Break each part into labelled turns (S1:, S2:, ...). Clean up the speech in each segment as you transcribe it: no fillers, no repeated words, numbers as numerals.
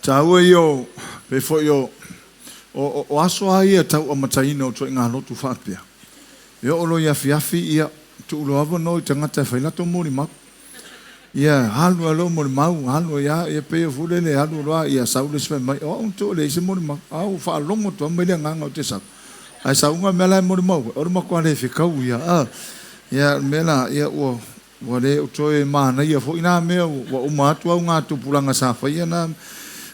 S1: Taua ia o, pei foi o, o, o aso lava ia tau amataina o ituaiga lotu faapea. E oo loa i afiafi, ia, tuu loa avanoa i tagata e fai latou molimau. Ia, alu lava loa molimau, alu ai lava, ia pei foi lele alu loa, ia sau le isi fai mai, o au na tuu e leai se molimau, a ua faalogo atu lava mai le agaga ou te sau. Ae sauga le mea la e molimau ai, o le matua le fetau ia, a. Ia, o le mea la, ia ua, ua le o toe manaia foi na mea, ua uma atu au gatupulaga sa faia na,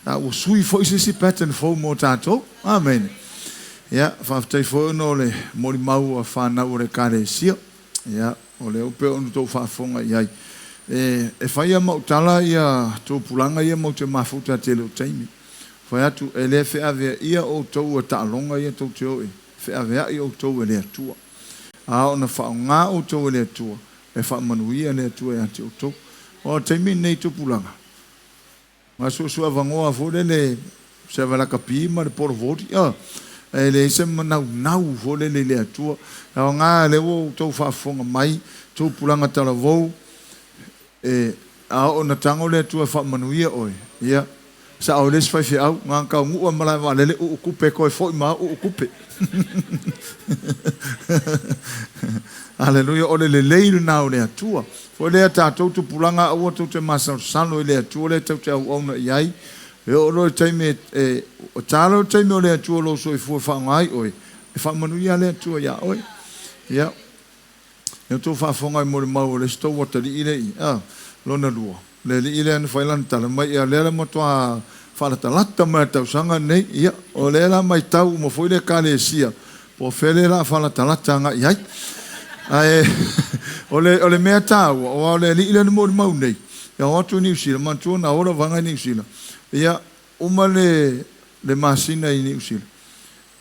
S1: a ua sui foi se isi pattern fou mo tatou. Amene. Ia, faafetai foi ona o le molimau a fanau o le Ekalesia. Ia, o lea ua pei ona outou faafofoga i ai. E, e fai lava ma ou tala ia tupulaga ia matou te mafuta i le tele o taimi. Fai atu, e le feaveaia outou e taaloga ia tou te o i ai, feaveai outou e le Atua. A ona faaaoga outou e le Atua, e faamanuia le Atua ia te outou. O le taimi lenei tupulaga, na suesue avanoa foi lele se ave lakapi ma le polovoli, e leai se manaunau foi lele i le Atua. E aoga lea ua outou faafofoga mai, tupulaga talavou, e a oo ina tago le Atua e faamanuia oe, ia, sao ai le isi faifeau, na ona taunuu lava i malae vaalele, uu tupe, toe foi ma au, uu tupe. Aleluia, o le lelei lena o le Atua. Foi lea tatou tupulaga aua tou te masalosalo i le Atua lea tou te auauna i ai. E oo loa i le taimi e, e, ta loa le taimi o le Atua lou soifua e faaaoga ai oe, e faamanuia le Atua iā oe. Ia, e outou faafofoga i molimau o le isi tou atalii lea i, a, lona lua, le alii lea na fai lana tala mai, ia lea la matua faalatalata mai le tausaga lenei, ia, o lea la matau uma foi le Ekalesia, po o fea lea la faalatalata agai ai. Ae o le, o le mea taua, aua o le alii lea na molimau nei, ia o atu i Niu Sila, manatua na ola vaga i Niu Sila, ia, uma le, le masina i Niu Sila,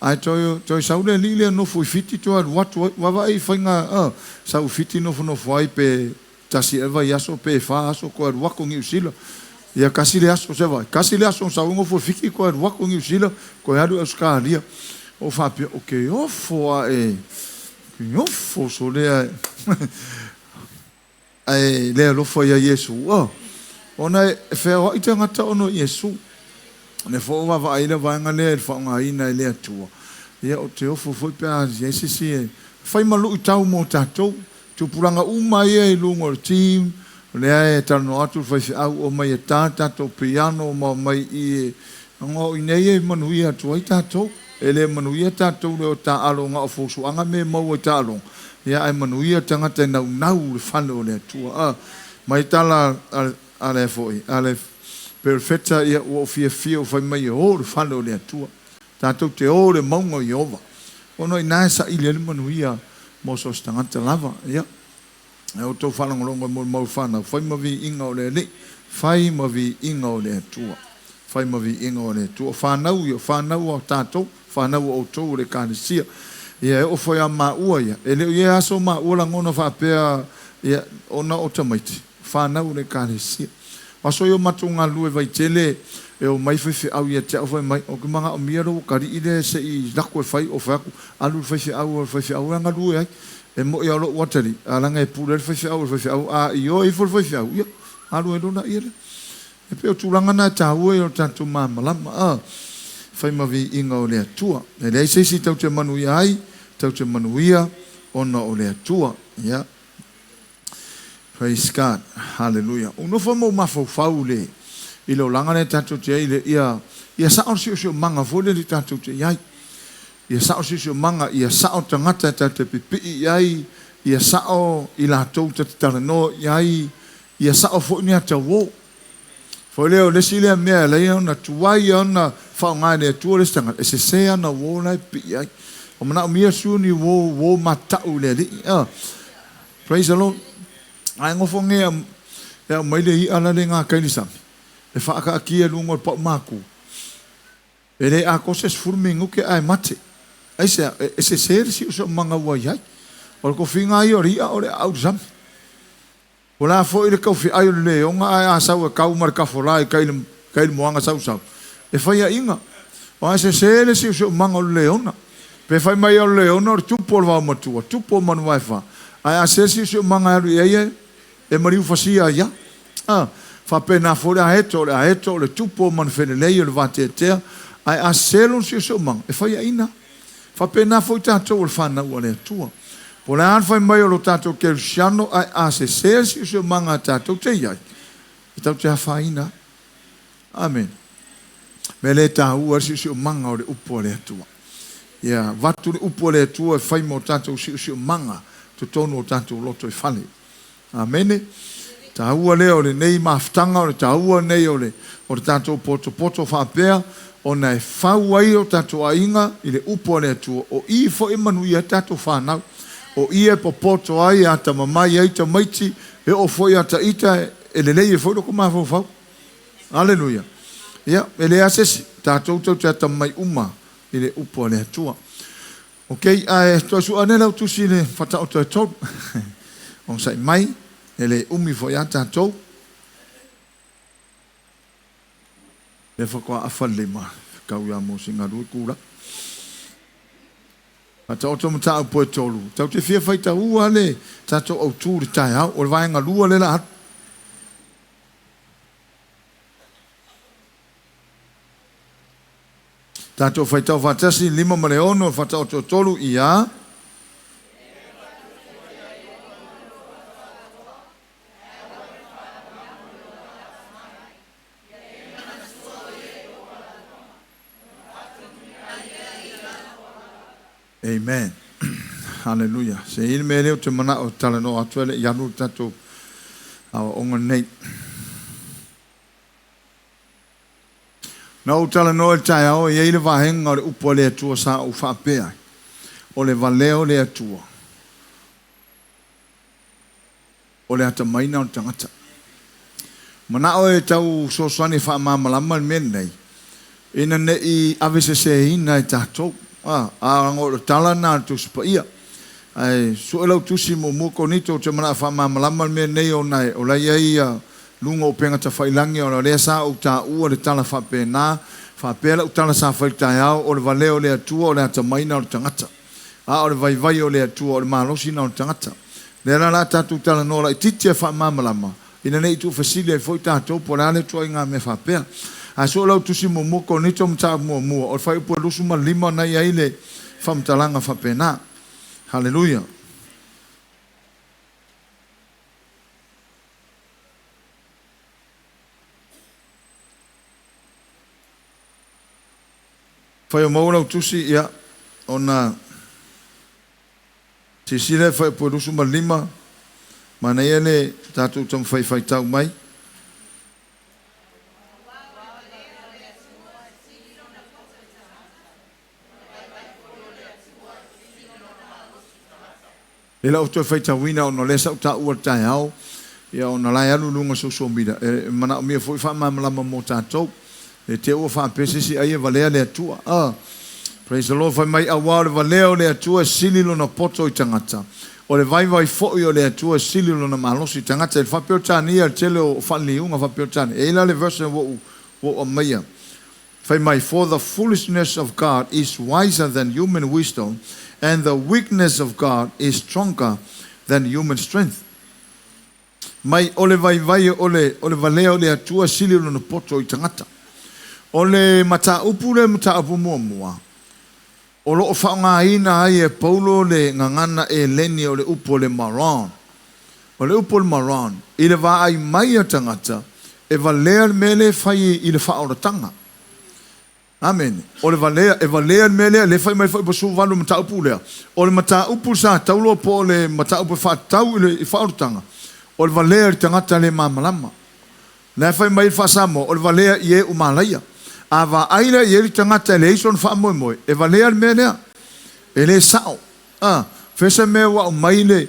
S1: ae toe, toe sau le alii lea nofo i Fiti toe alu atu ai, vaavaai i faiga, sau i Fiti nofonofo ai pe tasi ea le vaiaso pe fa aso toe alu atu i Niu Sila, ia tasi le aso, se vaai, tasi le aso na sau ai nofo i Fiti toe alu atu i Niu Sila, toe alu i Ausetalia. Ou faapea, ou te ofo ae, ou te ofo solea ae le alofa ia Iesu. Oh, ona e feaoai tagata ona o Iesu. O lea foi ua vaavaai le vaega lea i le faaaogaina e le Atua. Ia, ou te ofo foi pe a i ai se isi e fai ma luitau mo tatou. Tupulaga uma ia i luga o le team, o lea e talanoa atu le faifeau, omai e ta le tatou piano ma omai i e o i inei e manuia atu ai tatou. E le manuia tatou le o taaalo na o fuafuaga me maua i taaloga, ia ae manuia tagata e naunau i le fale o le Atua. A mai tala a le foi a le perofeta, ia ua ou fiafia ua fai mai e o i le fale o le Atua. Tatou te o i le mauga o Ieova, ona o i ina e saili ai le manuia mo so o se tagata lava. Ia, e outou faalogologo e molimau i fanau, fai ma viiga o le Alii, fai ma viiga o le Atua, fai ma viiga o le Atua. O fanau ia, o fanau a tatou, fanau a outou o le Ekalesia. Ia, e oo foi ia maua ia, e le o i ai aso o maua lagona faapea, ia, ona o tamaiti, fanau o le Ekalesia. O aso ia o matou galulue Vaitele, e omai faifeau ia te au fai mai, Ou te manaomia lou atalii lea se i lako e fai, ou fai atu, alu i le faifeau, o le faifeau e galue ai. E moi lava o lou atalii, a leaga e pule ai le faifeau, o le faifeau, a ioe ifo le faifeau, ia, alu ai loa laia lea. E pei o tulaga na e taua ia o tatou malamalama, a, fai ma viiga o le Atua. E leai se isi tou te manuia ai, tou te manuia ona o le Atua. Ia. Praise God. Hallelujah. Ou nofo ma ou mafaufau i le, i le olaga lea tatou te ai, ia, ia sao le siosiomaga foi lele tatou te i ai. Ia sao le siosiomaga, ia sao tagata tatou te pipii i ai, ia sao i latou ta te talanoa i ai, ia sao foi ni ata uo. Foi lea, o le isi lea mea e ala ai ona tuai ona faaaoga e le Atua le isi tagata, e sese ana uo la e pipii ai. Ua manaomia sui ni uo, uo matau i le Alii. Praise the Lord. Ae nofo nei e aumai le i'a la le gakai i le sami, e faakaatia i luga o le pau maku, e le atoa se 10 minute ae mate. Aisea? E sese le siosiomaga ua i ai. O le tofiga lava ia o le i'a o le aau i le sami. O le a foi le taufeai o le leoga ae a sau e kau ma le tafola i tai i le moana sausau, e faiaina. Aua e sese le siosiomaga o le leona. Pe fai mai o le leona o le tupu o le vaomatua, tupu o Manuvaefa, ae a sese le siosiomaga e alu i ai e maliu fasia ai lava. A, Faapena foi le aeto, o le aeto o le tupu o manufelelei o le vateatea, ae a sese lona siosiomaga, e faiaina. Faapena foi tatou o le fanau a le Atua. Po o le a le fai mai o lo tatou kerisiano, ae a sese le siosiomaga tatou te i ai, e tatou te afaina. Amene. Mea lea e taua ai le siosiomaga o le upu a le Atua. Ia avatu le upu a le Atua e fai mo tatou siosiomaga totonu o tatou loto e fale. Amene. Taua lea o lenei mafutaga, o le taua lenei o le o le tatou potopoto faapea, ona e fau ai o tatou aiga i le upu a le Atua, o i foi e manuia ai tatou fanau. O i e popoto ai, e atamamai ai tamaiti, e oo foi ia ita e lelei ai foi loko mafaufau. Aleluia. Ia, e leai lava se isi, tatou tou te atamamai uma i le upu a le Atua. Ok, ae toe sue ane lau tusi i le Faataoto e tolu. Onosai mai, e le umi foi a tatou. Lea faatoa afa le lima, fetau ia mo se galue kula. Faataoto mataupu e tolu. Tatou te fia faitaua le tatou autu i le taeao. O le vaega lua lea o le a alu. Tatou faitau faatasi 5 ma le 6 o le Faataoto e tolu ia. Amen. Hallelujah. Se i ai le mea lea ou te manao e talanoa atu ai le i alu le tatou aoaoga lenei. Na ou talanoa i le taeao e i ai le vaega o le upu a le Atua sa ou faapea ai, o le valea o le Atua, o le atamai na o le tagata. Manao e tau fesoasoani e faamalamalama le mea lenei, ina ne i aveseseina e tatou. A, a o le tala lena a le Tusi Paia. Ae sue lau tusi muamua Korinito, ou te manao e faamalamalama le mea lenei ona o la e i ai ia luga o upega tafailagi, ona o lea sa ou taua le tala faapena, faapea lau tala sa fai i le taeao, o le valea o le Atua o le atamai na o le tagata. A o le vaivai o le Atua, o le malosi lena o le tagata. Lea la o le a tatou talanoa laitiiti e faamalamalama, ina ne i tuufesili ai foi tatou po o le a le ituaiga mea faapea. Ae sue lau tusi muamua Korinito mataupu muamua, o le fuaiupu e 25 na i ai le faamatalaga faapena. Haleluia! Fai o maua lau tusi, ia, ona silasila e fuaiupu e 25, manaia le tatou taumafai e faitau mai. E le o toe faitauina ona o lea sa ou taua i le taeao, ia ona la e alu i luga o social media, e manaomia foi faamalamalama mo tatou. E te ua faapea se isi ai e valea le Atua. Ah, praise the Lord, fai mai auā o le valea o le Atua e sili lona poto i tagata. O le vaivai foi o le Atua e sili lona malosi i tagata. I le faa-Peretania, le tele o faaliliuga faa-Peretania. E i ai la le version ua ou, ua ou aumaia. Fai mai, For the foolishness of God is wiser than human wisdom, and the weakness of God is stronger than human strength. Mai, o le vaivai o le, o le valea o le Atua sili lona poto i tagata. O le mataupu lea mataupu muamua, o lo o faaaogaina ai e Paulo le gagana eleni o le upu o le moron. O le upu o le moron, i le vaai mai a tagata, e valea le mea lea e fai i le faaolataga. Amene. O le valea, e valea le mea lea, lea e fai mai foi po 18 mataupu lea. O le mataupu sa taulo po o le mataupu e faatatau i le faaolataga, o le valea i le tagata le malamalama. La e fai mai le faa-Samoa, o le valea i e ua malaia. A vaai la i ai le tagata e leai sona faamoemoe, e valea le mea lea. E le sao. A, fea se mea ua aumai le,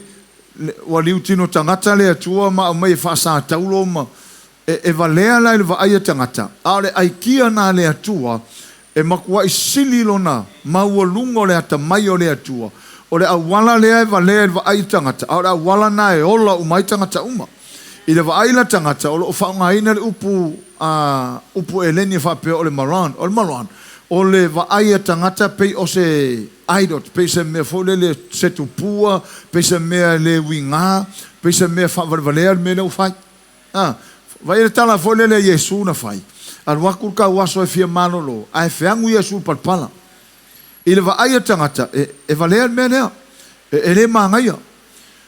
S1: le, ua liutino tagata le Atua ma aumai e faasataulo ma, e, e valea la i le vaai a tagata, a o le aikia na a le Atua, e matuai sili lona maualuga o le atamai o le Atua. O le auala lea e valea i le vaai a tagata, a o le auala na e ola uma ai tagata uma. I le vaai la tagata, o lo o faaaogaina le upu a upu eleni e faapea o le moron, o le moron, o le vaai a tagata pei o se idol, pei se mea foi lele se tupua, pei se mea e le uiga, pei se mea faavalevalea le mea lea ua fai. A, Vaai le tala foi lele a Iesu na fai, Alu atu le tauaso e fia malolo, ae feagu Iesu i le palapala. I le vaai a le tagata, e, e valea le mea lea. E, e le manaia.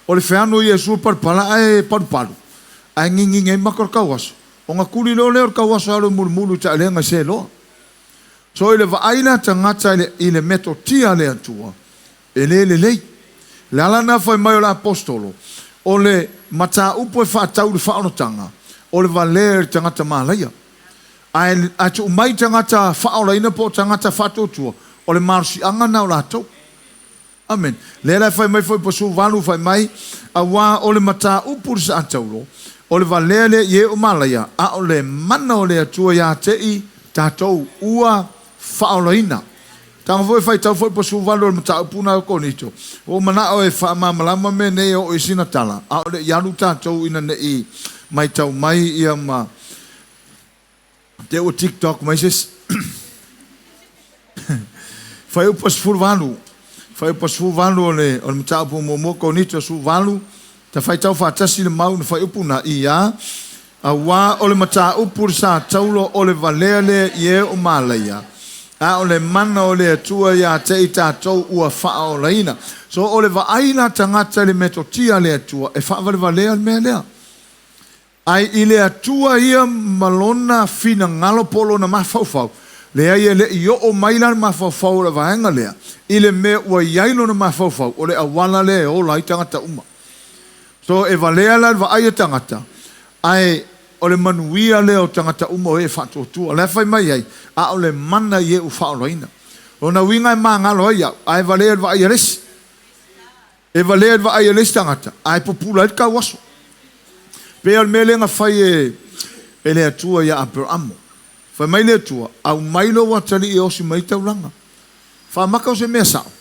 S1: O le feanu o Iesu i le palapala ae palupalu, ae gigigi ai maka o le tauaso. Ona tuli loa lea o le tauaso e alu e mulumulu i taelega i Seloa. So i le vaai la tagata i le, i le metotia a le Atua, e le lelei. O le ala lena fai mai o le Aposetolo, o le mataupu e faatau i le faaolataga, o le valea i le tagata malaia. Ae, ae tuu mai tagata faaolaina po o tagata faatuatua, o le malosiaga lena o latou. Amene. Lea la e fai mai foi pasu valu fai mai, auā o le mataupu i le saataulo, o le valea lea i e o malaia, a o le mana o le Atua iā te i tatou ua faaolaina. Taga foi e faitau foi pasu valu o le mataupu na o Korinito, ua ou manao e faamalamalama mea nei e oo i sina tala, a o le i alu tatou ina ne i maitau mai ia ma te ua TikTok mai se isi. Fuaiupu 18. Fuaiupu 18 o le, o le mataupu muamua Korinito 18, ta faitau faatasi le mau na fuaiupu na ia, auā o le mataupu le sa taulo o le valea lea i e o malaia, a o le mana o le Atua iā te i tatou ua faaolaina. So o le vaai la tagata i le metotia a le Atua e faavalevalea le mea lea. Ae i le Atua ia ma Lona finagalo po o Lona mafaufau, leai e le i oo mai la le mafaufau o le vaega lea i le mea ua i ai lona mafaufau, o le auala lea e ola ai tagata uma. So e valea la le vaai a tagata, ae o le manuia lea o tagata uma o e e faatuatua. O la e fai mai ai, a o le mana i e ua faaolaina. Lona uiga e magalo ai au, ae valea i le vaai a le isi. E valea i le vaai a le isi tagata, ae pupula ai le tauaso. Pei o le mea lea na fai e, e le Atua ia Aperamo. Fai mai le Atua, aumai lou atalii e osi mai taulaga. Faamaka o se mea sao.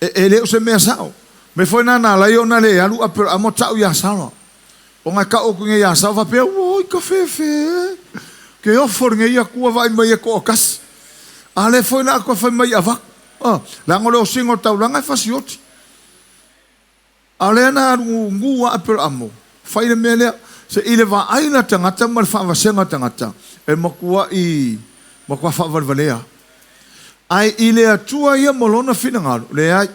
S1: e, e le o se mea sao. Me foi na na alai ona le alu Aperamo tau iā Sara. Ona e tau atu nei iā Sara faapea, oi ka fefe e. Ke ofo lenei Atua vaai mai e toatasi. A le foi la atu fai mai avatu. Ah, leaga o le osiga o le taulaga e fasioti. A o lea na alu gugu a Aperamo, fai le mea lea. Se i le vaai la tagata ma le faavasega tagata, e matuai, matua faavalevalea. Ae i le Atua ia ma lona finagalo, leai.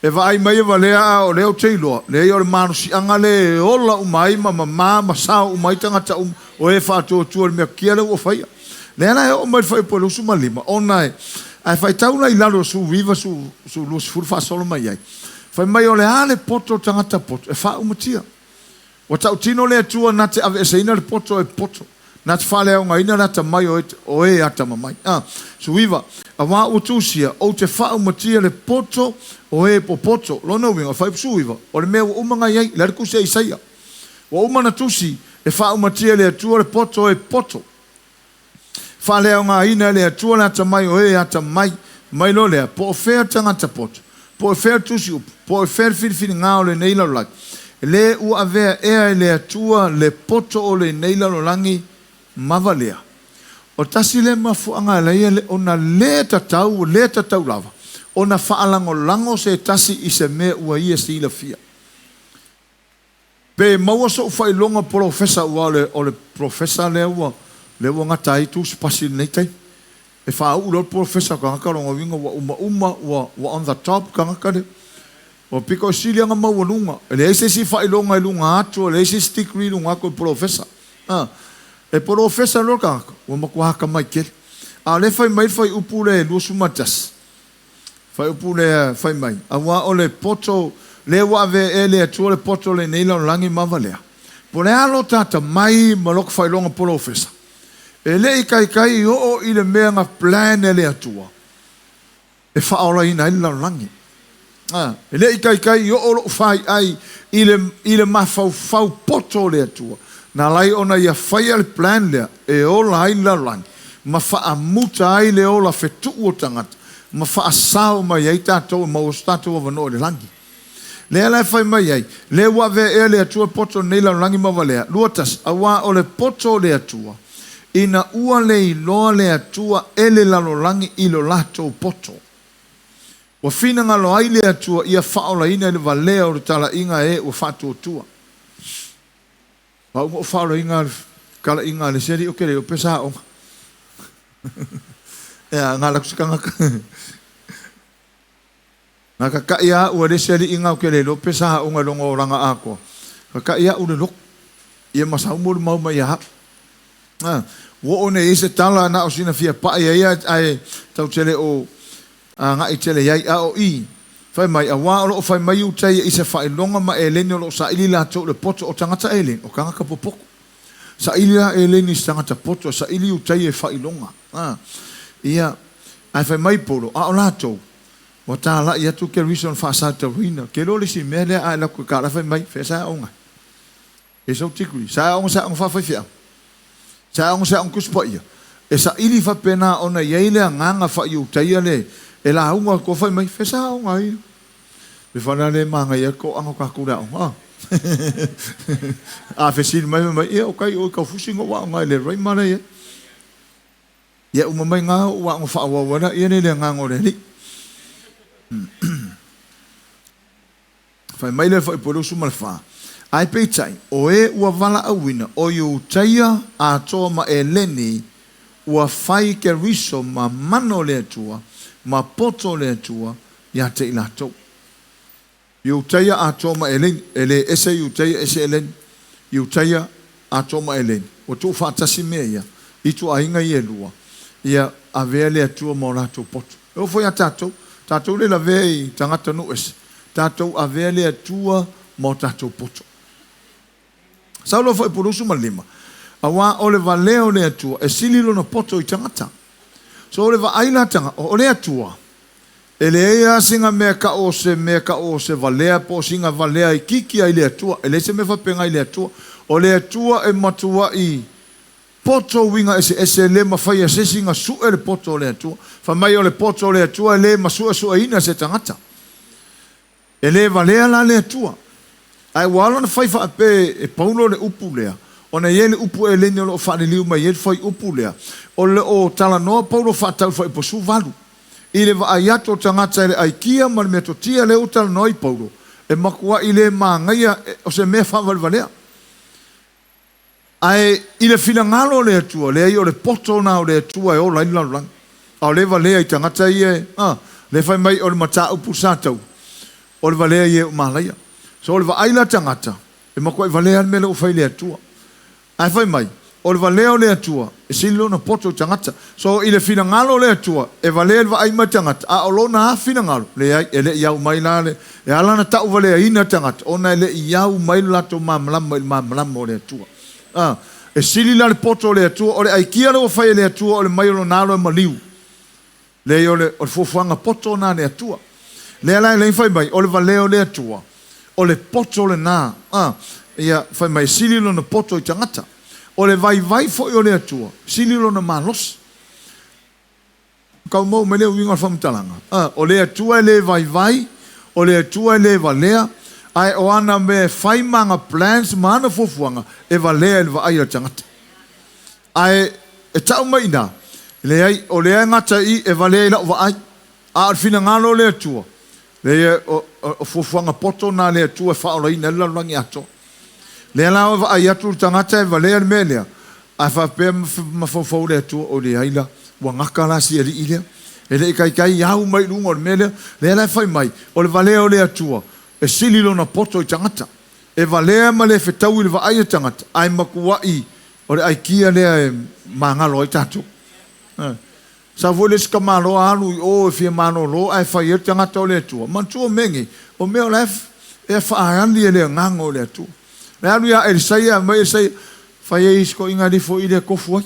S1: E vaai mai e valea a o lea ou te iloa, leai o le malosiaga lea e ola uma ai ma mamā ma sao uma ai tagata uma o e faatuatua i le mea kia lea ua faia. Lea la e oo mai le fuaiupu e 25, ona e, ae faitau la i lalo o 19, 20 faasolo mai ai. Fai mai o le a le poto o le tagata poto e faaumatia. Ua tautino le Atua na te aveeseina le poto e poto, na te faaleaogaina le atamai o e, o e atamamai. A, 19, Auā ua tusia, ou te faaumatia le poto o e popoto. Lona uiga, o le fuaiupu 19, o le mea ua uma na i ai, le a le tusi a Isaia. Ua uma na tusi e faaumatia e le Atua le poto o e popoto. Faaleaogaina e le Atua le atamai o e atamai. Mai loa lea, po o fea le tagata poto, po o fea le tusi upu, po o fea le filifiliga o lenei lalolagi, le ua avea ea e le Atua le poto o lenei lalolagi ma valea. O tasi lea mafuaaga e ala ai ona le tatau, le tatau lava ona faalagolago se tasi i se mea ua ia silafia. Pe maua so'u faailoga polofesa aua o le o le polofesa lea ua lea ua gata ai tusi pasi i lenei taimi. E faauu loa le polofesa o tagata lona uiga ua umauma ua ua on the top tagata lea. Ua pito i sili ona maualuga. E leai se isi faailoga i luga atu, e leai se isi degree i luga atu o le polofesa. A, e polofesa loa le tagata, ua matua atamai tele. A o lea e fai mai le fuaiupu lea e 21, Fuaiupu lea fai mai, Auā o le poto lea ua avea ea e le Atua le poto o lenei lalolagi ma valea. Po o le a lo ta atamai ma lota faailoga polofesa, e le i taitai i oo i le mea na plan e le Atua e faaolaina ai le lalolagi. A, e le i taitai i oo lo'u fai'ai i le, i le mafaufau poto o le Atua, na ala ai ona Ia faia le plan lea e ola ai le lalolagi, ma faamuta ai le ola fetu'u o tagata, ma faasao mai ai tatou e maua so tatou avanoa i le lagi. Lea la e fai mai ai, lea ua avea ea le Atua le poto o lenei lalolagi ma valea, 21, auā o le poto o le Atua, ina ua le iloa le Atua e le lalolagi i lo latou poto. Ua finagalo ai le Atua ia faaolaina i le valea o le talaiga e ua faatuatua. Au na ou faaolaina le talaiga a le isi alii ou te le iloa pe sa aoga. Ea, na alu atu se tagata. Na tata'i a a'u e le isi alii na ou te le iloa pe sa aoga i lona olaga atoa. Tata'i a'u i le lotu. Ia ma sau molimau mai ia a'u. A, ua oo nei i ai se tala na o sina fia pa'i ai ae tatou te le o agai tele i ai. A o i, fai mai, auā o lo o fai mai Iutaia i se faailoga ma Eleni o lo o saili latou i le poto o tagata Eleni, o tagata popoto. Saili la Eleni i se tagata poto, e saili Iutaia i faailoga. A, ia, ae fai mai Paulo, a o latou, ua talai atu Keriso na faasautauina. Ke iloa le isi mea lea a e alu atu i kala fai mai, fea sa e aoga ai? E sau degree. Sa aoga se aoga faafaifeau. Sa aoga se aoga Tusi Paia. E saili faapena ona i ai le agaga faaiutaia le e lauga atu fai mai, fea sa aoga ai? Le fale le manaia ai toaga o tatou le aoga. A A fesili mai fai mai, ia o kai oi Taufusi na ou aoga ai le Rhema lea i ai. Ia uma mai na ou aoga faaauau ai laia le agaga o le Alii. Fai mai le Fuaiupu 24, Ae peitai, o e ua valaauina, o Iutaia atoa ma Eleni, ua fai Keriso ma mana o le Atua, ma poto o le Atua ia te i latou. Iutaia atoa ma Eleni, e le ese Iutaia ese Eleni, Iutaia atoa ma Eleni, ua tuufaatasi mea ia, ituaiga ia e lua, ia avea le Atua ma o latou poto. E oo foi ia tatou, tatou le lavea i tagata nuu ese, tatou avea le Atua ma o tatou poto. Saulo foi 25, auā o le valea o le Atua e sili lona poto i tagata. So o le vaai la taga, o le Atua, e leai lava sina mea tau o se mea tau o se valea po o sina valea itiiti ai le Atua. E leai se mea faapena i le Atua. O le Atua e matuai Poto uiga eseese e le mafai e se isi na sue le poto o le Atua. Fai mai o le poto o le Atua e le masuesueina se tagata. E le valea la le Atua. Ae ua ala ona fai faapea e Paulo le upu lea, ona e i ai le upu Eleni o lo o faaliliu mai ai le fuaiupu lea. O lo o talanoa Paulo faatatau i le fuaiupu 18. I le vaai atu o tagata i le aikia ma le metotia lea ua talanoa ai Paulo, e matuai le manaia o se mea faavalevalea. Ae i le finagalo o le Atua, leai o le poto lena o le Atua e ola ai le lalolagi. A o lea e valea i tagata ia e, a, lea fai mai o le mataupu sa tau, o le valea i e o malaia. So o le vaai la tagata, e matuai valea le mea lea ua fai e le Atua. Ae fai mai, o le valea o le Atua, e sili lona poto i tagata. So i le finagalo o le Atua, e valea le vaai mai tagata, a o lona a finagalo, leai, e le i au mai la le, E ala ona tauvaleaina tagata, ona e le i au mai lo latou malamalama i le malamalama o le Atua. A, e sili la le poto o le Atua, o le aikia lea ua fai e le Atua o le mai o lona alo e maliu. Leai, o le, o le fuafuaga poto lena a le Atua. Lea la e le fai mai, o le valea o le Atua, o le poto lena. A, ia, fai mai, e sili lona poto i tagata. O le vaivai foi o le Atua, sili lona malosi. Tau mau mai le uiga o le faamatalaga, a, o le Atua e le vaivai, o le Atua e le valea, ae o ana mea e fai ma ana plans ma ana fuafuaga, e valea i le vaai a le tagata. Ae e tau mai i ina, leai, o lea e gata i e valea i lau vaai, a o le finagalo o le Atua, leai, o, o fuafuaga poto na a le Atua e faaolaina ai le lalolagi atoa. Lea la e vaai atu le tagata e valea le mea lea, ae faapea mafaufau le Atua, o leai la, ua gata la si alii lea. E le i taitai au mai luga o le mea lea. Lea la e fai mai, o le valea o le Atua, e sili lona poto i tagata. E valea ma le fetaui i le vaai a tagata, ae matuai o le aikia lea e magalo ai tatou. Sau foi le isi tamaloa alu i o e fia malolo ae fai ai le tagata o le Atua. Manatua mea nei, o mea o la e faaali e le Agaga o le Atua. Le alu ia Elisaia, aumai Elisaia, fai ai isi toeaiina alifo i le tofu ai.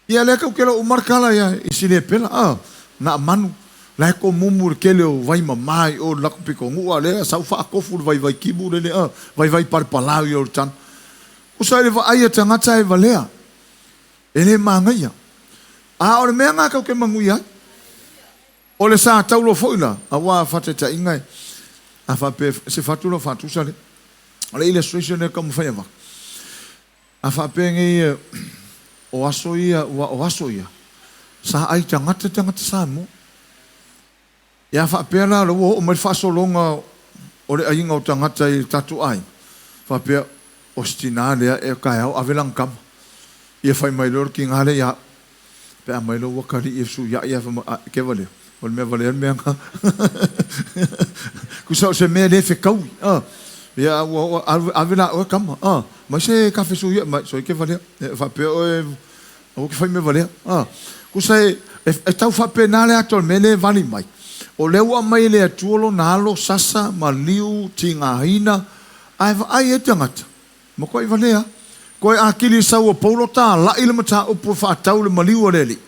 S1: Ia lea tau te lo uma le tala ia i Silepela, a, na manu, la e tomumu le tele o vai mama i o le latou pitonuu, a lea sau faatofu le vaivai timu lele, a, vaivai palepalau ia o le tana. Usa i le vaai a tagata e valea. E le manaia. A o le mea lena tatou te manuia ai. O le sa taulo foi la, aua faataitaiga e, a faapea se fatu lau faatusa lea. O le illustration lea e taumafai e avatu. A faapea nei o aso ia, ua o aso ia, sa ai tagata tagata Samoa. Ia faapea la, ua oo mai le faasologa o le aiga o tagata i le tatou aiga, faapea. O si tinā lea e taeao ave lana tama. Ia fai mai loa le tinā lea ia au. Pe a mai loa ua kali ia fesuiai ae fai mai, a, ke valea? O le mea valea le mea na. Tusa o se mea le fetaui, a. Ia ua oo ave, ave la oe tama, a. Mai se ta fesuiai mai, soi ke valea. E faapea oe aua ke fai mea valea, a. Tusa e, e, e tau faapena le ata o le mea lea e vali mai. O lea ua aumai e le Atua lona alo, sasa, maliu, tigaina, ae vaai ai tagata. Matuai valea. Koe atili sau o Paulo tālaʻi le mataupu e faatau le maliu a le Alii.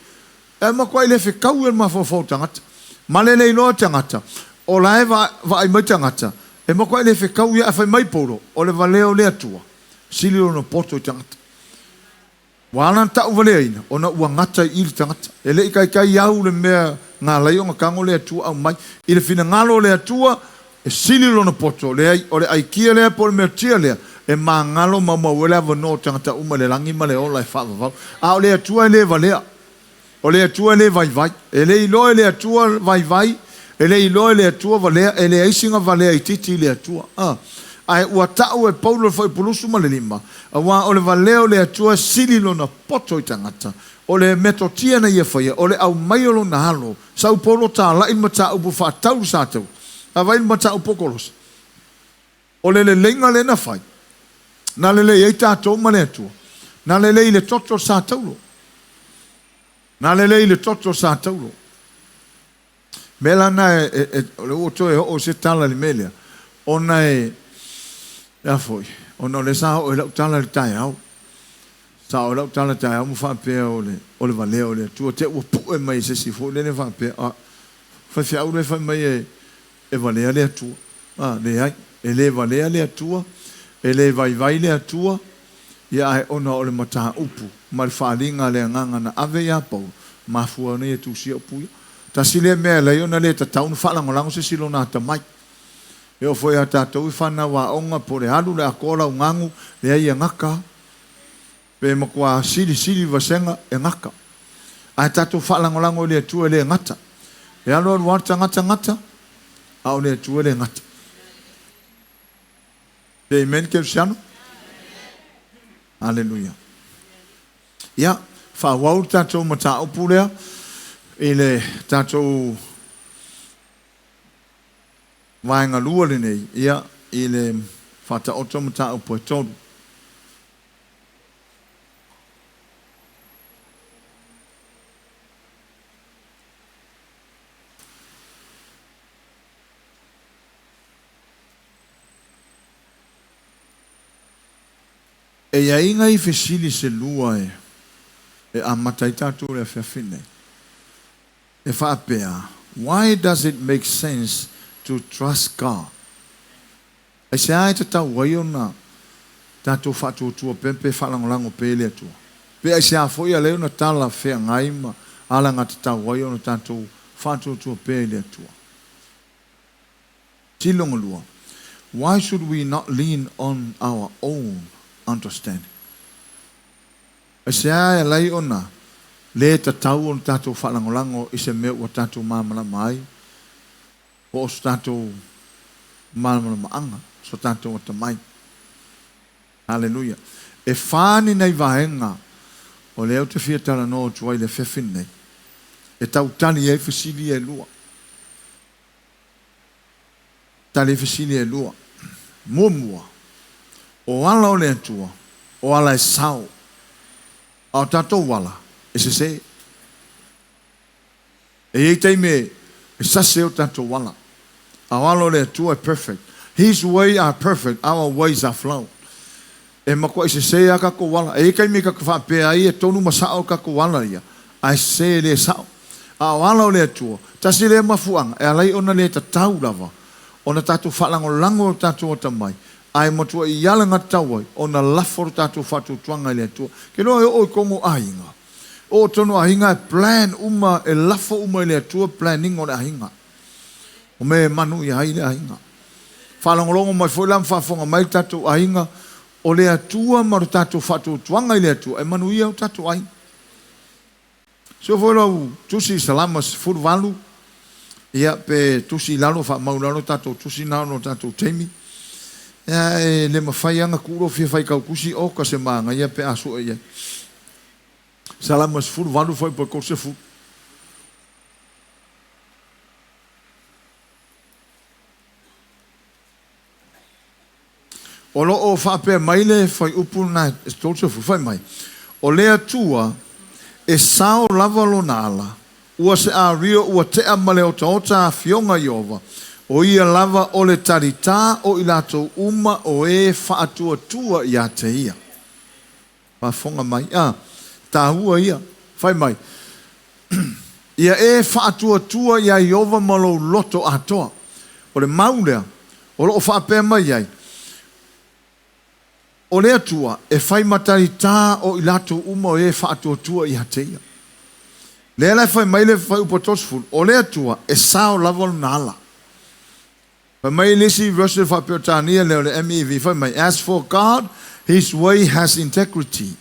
S1: E matuai le fetau ia le mafaufau o tagata. Male le iloa tagata, o la e vaai mai tagata, e matuai le fetau ia ae fai mai Paulo, o le valea o le Atua, sili lona poto i tagata. Ua ala ona tau valeaina, ona ua gata i i le tagata. E le i taitai au le mea na ala ai ona tago le Atua aumai. I le finagalo o le Atua, e sili lona poto, leai, o le aikia lea po o le meatia lea, e magalo maumau ai le avanoa o tagata uma i le lagi ma le ola e faavavau. A o le Atua e le valea. O le Atua e le vaivai. E le iloa e le Atua vaivai, e le iloa e le Atua valea, e leai sina valea itiiti i le Atua. A. Ae ua tau e Paulo le fuaiupu 25, aua o le valea o le Atua e sili lona poto i tagata, o le metotia na ia faia, o le aumai o lona alo, sau Paulo talai le mataupu faatau le sa taua. A vai le mataupu o Kolosa. O le leleiga lea na fai, na lelei ai tatou ma le Atua, na lelei i le toto o le sa taulo. Na lelei i le toto o le sa taulo. Mea la na e, e, e, o le ua toe oo i se tala i le mea lea, ona e, e a foi, ona o lea sa oo i lau tala i le taeao. Sa oo i lau tala i le taeao ma faapea o le, o le valea o le Atua. Te ua pu'e mai e se isi foi lele faapea, a, faifeau lea fai mai e, e valea le Atua. A, leai, e le valea le Atua, e le vaivai le Atua, ia ae ona o le mataupu ma le faaaliga a le Agaga na ave ia Paulo, mafua ona ia tusia upu ia. Tasi lea mea e alai ona le tatau ona faalagolago se isi lona atamai. E oo foi ia tatou i fanau aoga po o le alu le atoa lau gagu, leai e gata a. Pe matua silisili vasega e gata. Ae tatou faalagolago i le Atua e le gata. E alu alu lava le tagata gata, a o le Atua e le gata. Amen Kerisiano? Aleluia. Ia, faaauau le tatou mataupu lea i le tatou vaega lua lenei, ia, i le faataoto mataupu e tolu. E i ai nai fesili se lua e amata ai tatou i le afiafi nei. E faapea, Why does it make sense to trust God? Aisea e tatau ai ona tatou faatuatua pea pe faalagolago pea i le Atua? Pe aisea foi alai ona tala feagai ma alagatatau ai ona tatou faatuatua pea i le Atua? Tilo lua, Why should we not lean on our own understanding? Aisea e alai ona lē tatau ona tatou faalagolago i se mea ua tatou malamalama ai po o so tatou malamalamaaga, so tatou atamai? Haleluia! E fa ni nai vaega o lea ou te fia talanoa atu ai i le afiafi lenei, e tau tali ai fesili ia e lua. Tali ai fesili ia e lua. Muamua, o ala o le Atua, o ala e sao, a o tatou ala e sesē. E i ai taimi e sase o tatou ala. A o ala o le Atua e perfect. His way are perfect, our ways are flawed. E matuai sesē lava tatou ala. E i ai taimi e faapea ai e tonu ma sao tatou ala ia, ae sesē e le sao. A o ala o le Atua, tasi lea mafuaaga e ala ai ona le tatau lava ona tatou faalagolago i lo tatou atamai, ae matuai i alagatatau ai ona lafo lo tatou faatuatuaga i le Atua. Ke loa e oo i tonu o aiga, oo tonu o aiga e plan uma, e lafo uma i le Atua planning o le aiga. O mea e manu ia ai le aiga. Faalogologo mai foi la ma faafofoga mai le tatou aiga, o le Atua ma lo tatou faatuatuaga i le Atua e manuia o tatou aiga. Sio foi lau tusi i Salama 18, ia pe tusi i lalo, faamau i lalo tatou tusi na ona o tatou taimi. Ia e le mafai lava ona tuu lou fia faitau tusi oka se manaia pe a sue i ai. Salamo 18 fuaiupu 30. O lo o faapea mai le fuaiupu lena e 30, fai mai, O le Atua e sao lava lona ala, ua se ario ua tea ma le otaota afioga Ieova, o ia lava o le talitā o i latou uma o e faatuatua ia te ia. Faafofoga mai, a, taua ia, fai mai, Ia e faatuatua iā Ieova ma lou loto atoa. O le mau lea o lo o faapea mai ai, O le Atua e fai ma talitā o i latou uma o e faatuatua ia te ia. Lea la e fai mai le fuaiupu 30, O le Atua e sao lava lona ala. Fai mai le isi version faa-Peretania lea o le MEV, fai mai, As for God, His way has integrity.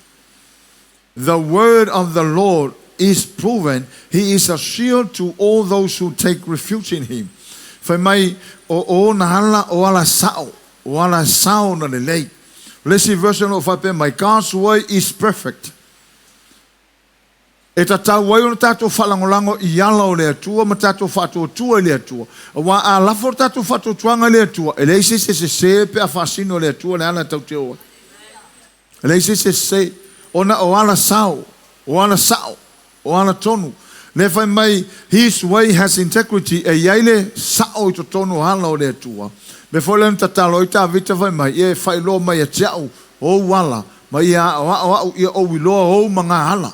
S1: The word of the Lord is proven, He is a shield to all those who take refuge in Him. Fai mai, o Ona ala, o ala sao, o ala sao na lelei. O le isi version o lo o faapea mai, God's way is perfect. E tatau ai ona tatou faalagolago i ala o le Atua ma tatou faatuatua i le Atua. Aua a lafo le tatou faatuatuaga i le Atua, e leai se isi e sese pe a faasino e le Atua le ala e tatou te o ai. E leai se isi e sese, ona o ala sao, o ala sao, o ala tonu. Lea fai mai, His way has integrity, e i ai le sao i totonu o ala o le Atua. Mea foi lea na tatalo ai Tavita fai mai, Ia e faailoa mai ia te a'u ou ala, ma ia aʻoaʻo aʻu ia ou iloa ou ma ngā ala.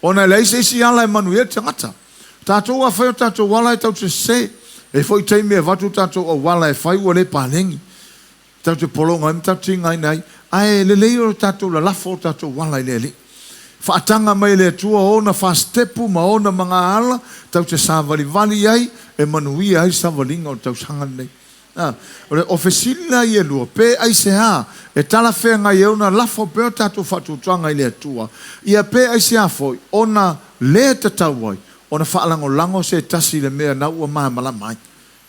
S1: Ona e leai se isi ala e manuia ai le tagata. Tatou a fai o tatou ala e tau te sese. E i ai foi taimi e avatu tatou auala e fai ua le paleni. Tatou te pologa ai ma tatou tigaina ai. Ae lelei o tatou lalafo o tatou ala i le Alii. Faataga mai e le Atua ona fasitepu ma ona ma ngā ala tatou te savalivali ai e manuia ai le savaliga o le tausaga lenei. A, o le ofesili la ia e lua, pe aisea e talafeagai ai ona lafo pea o tatou faatuatuaga i le Atua, ia pe aisea foi ona le tatau ai ona faalagolago se tasi i le mea na ua malamalama ai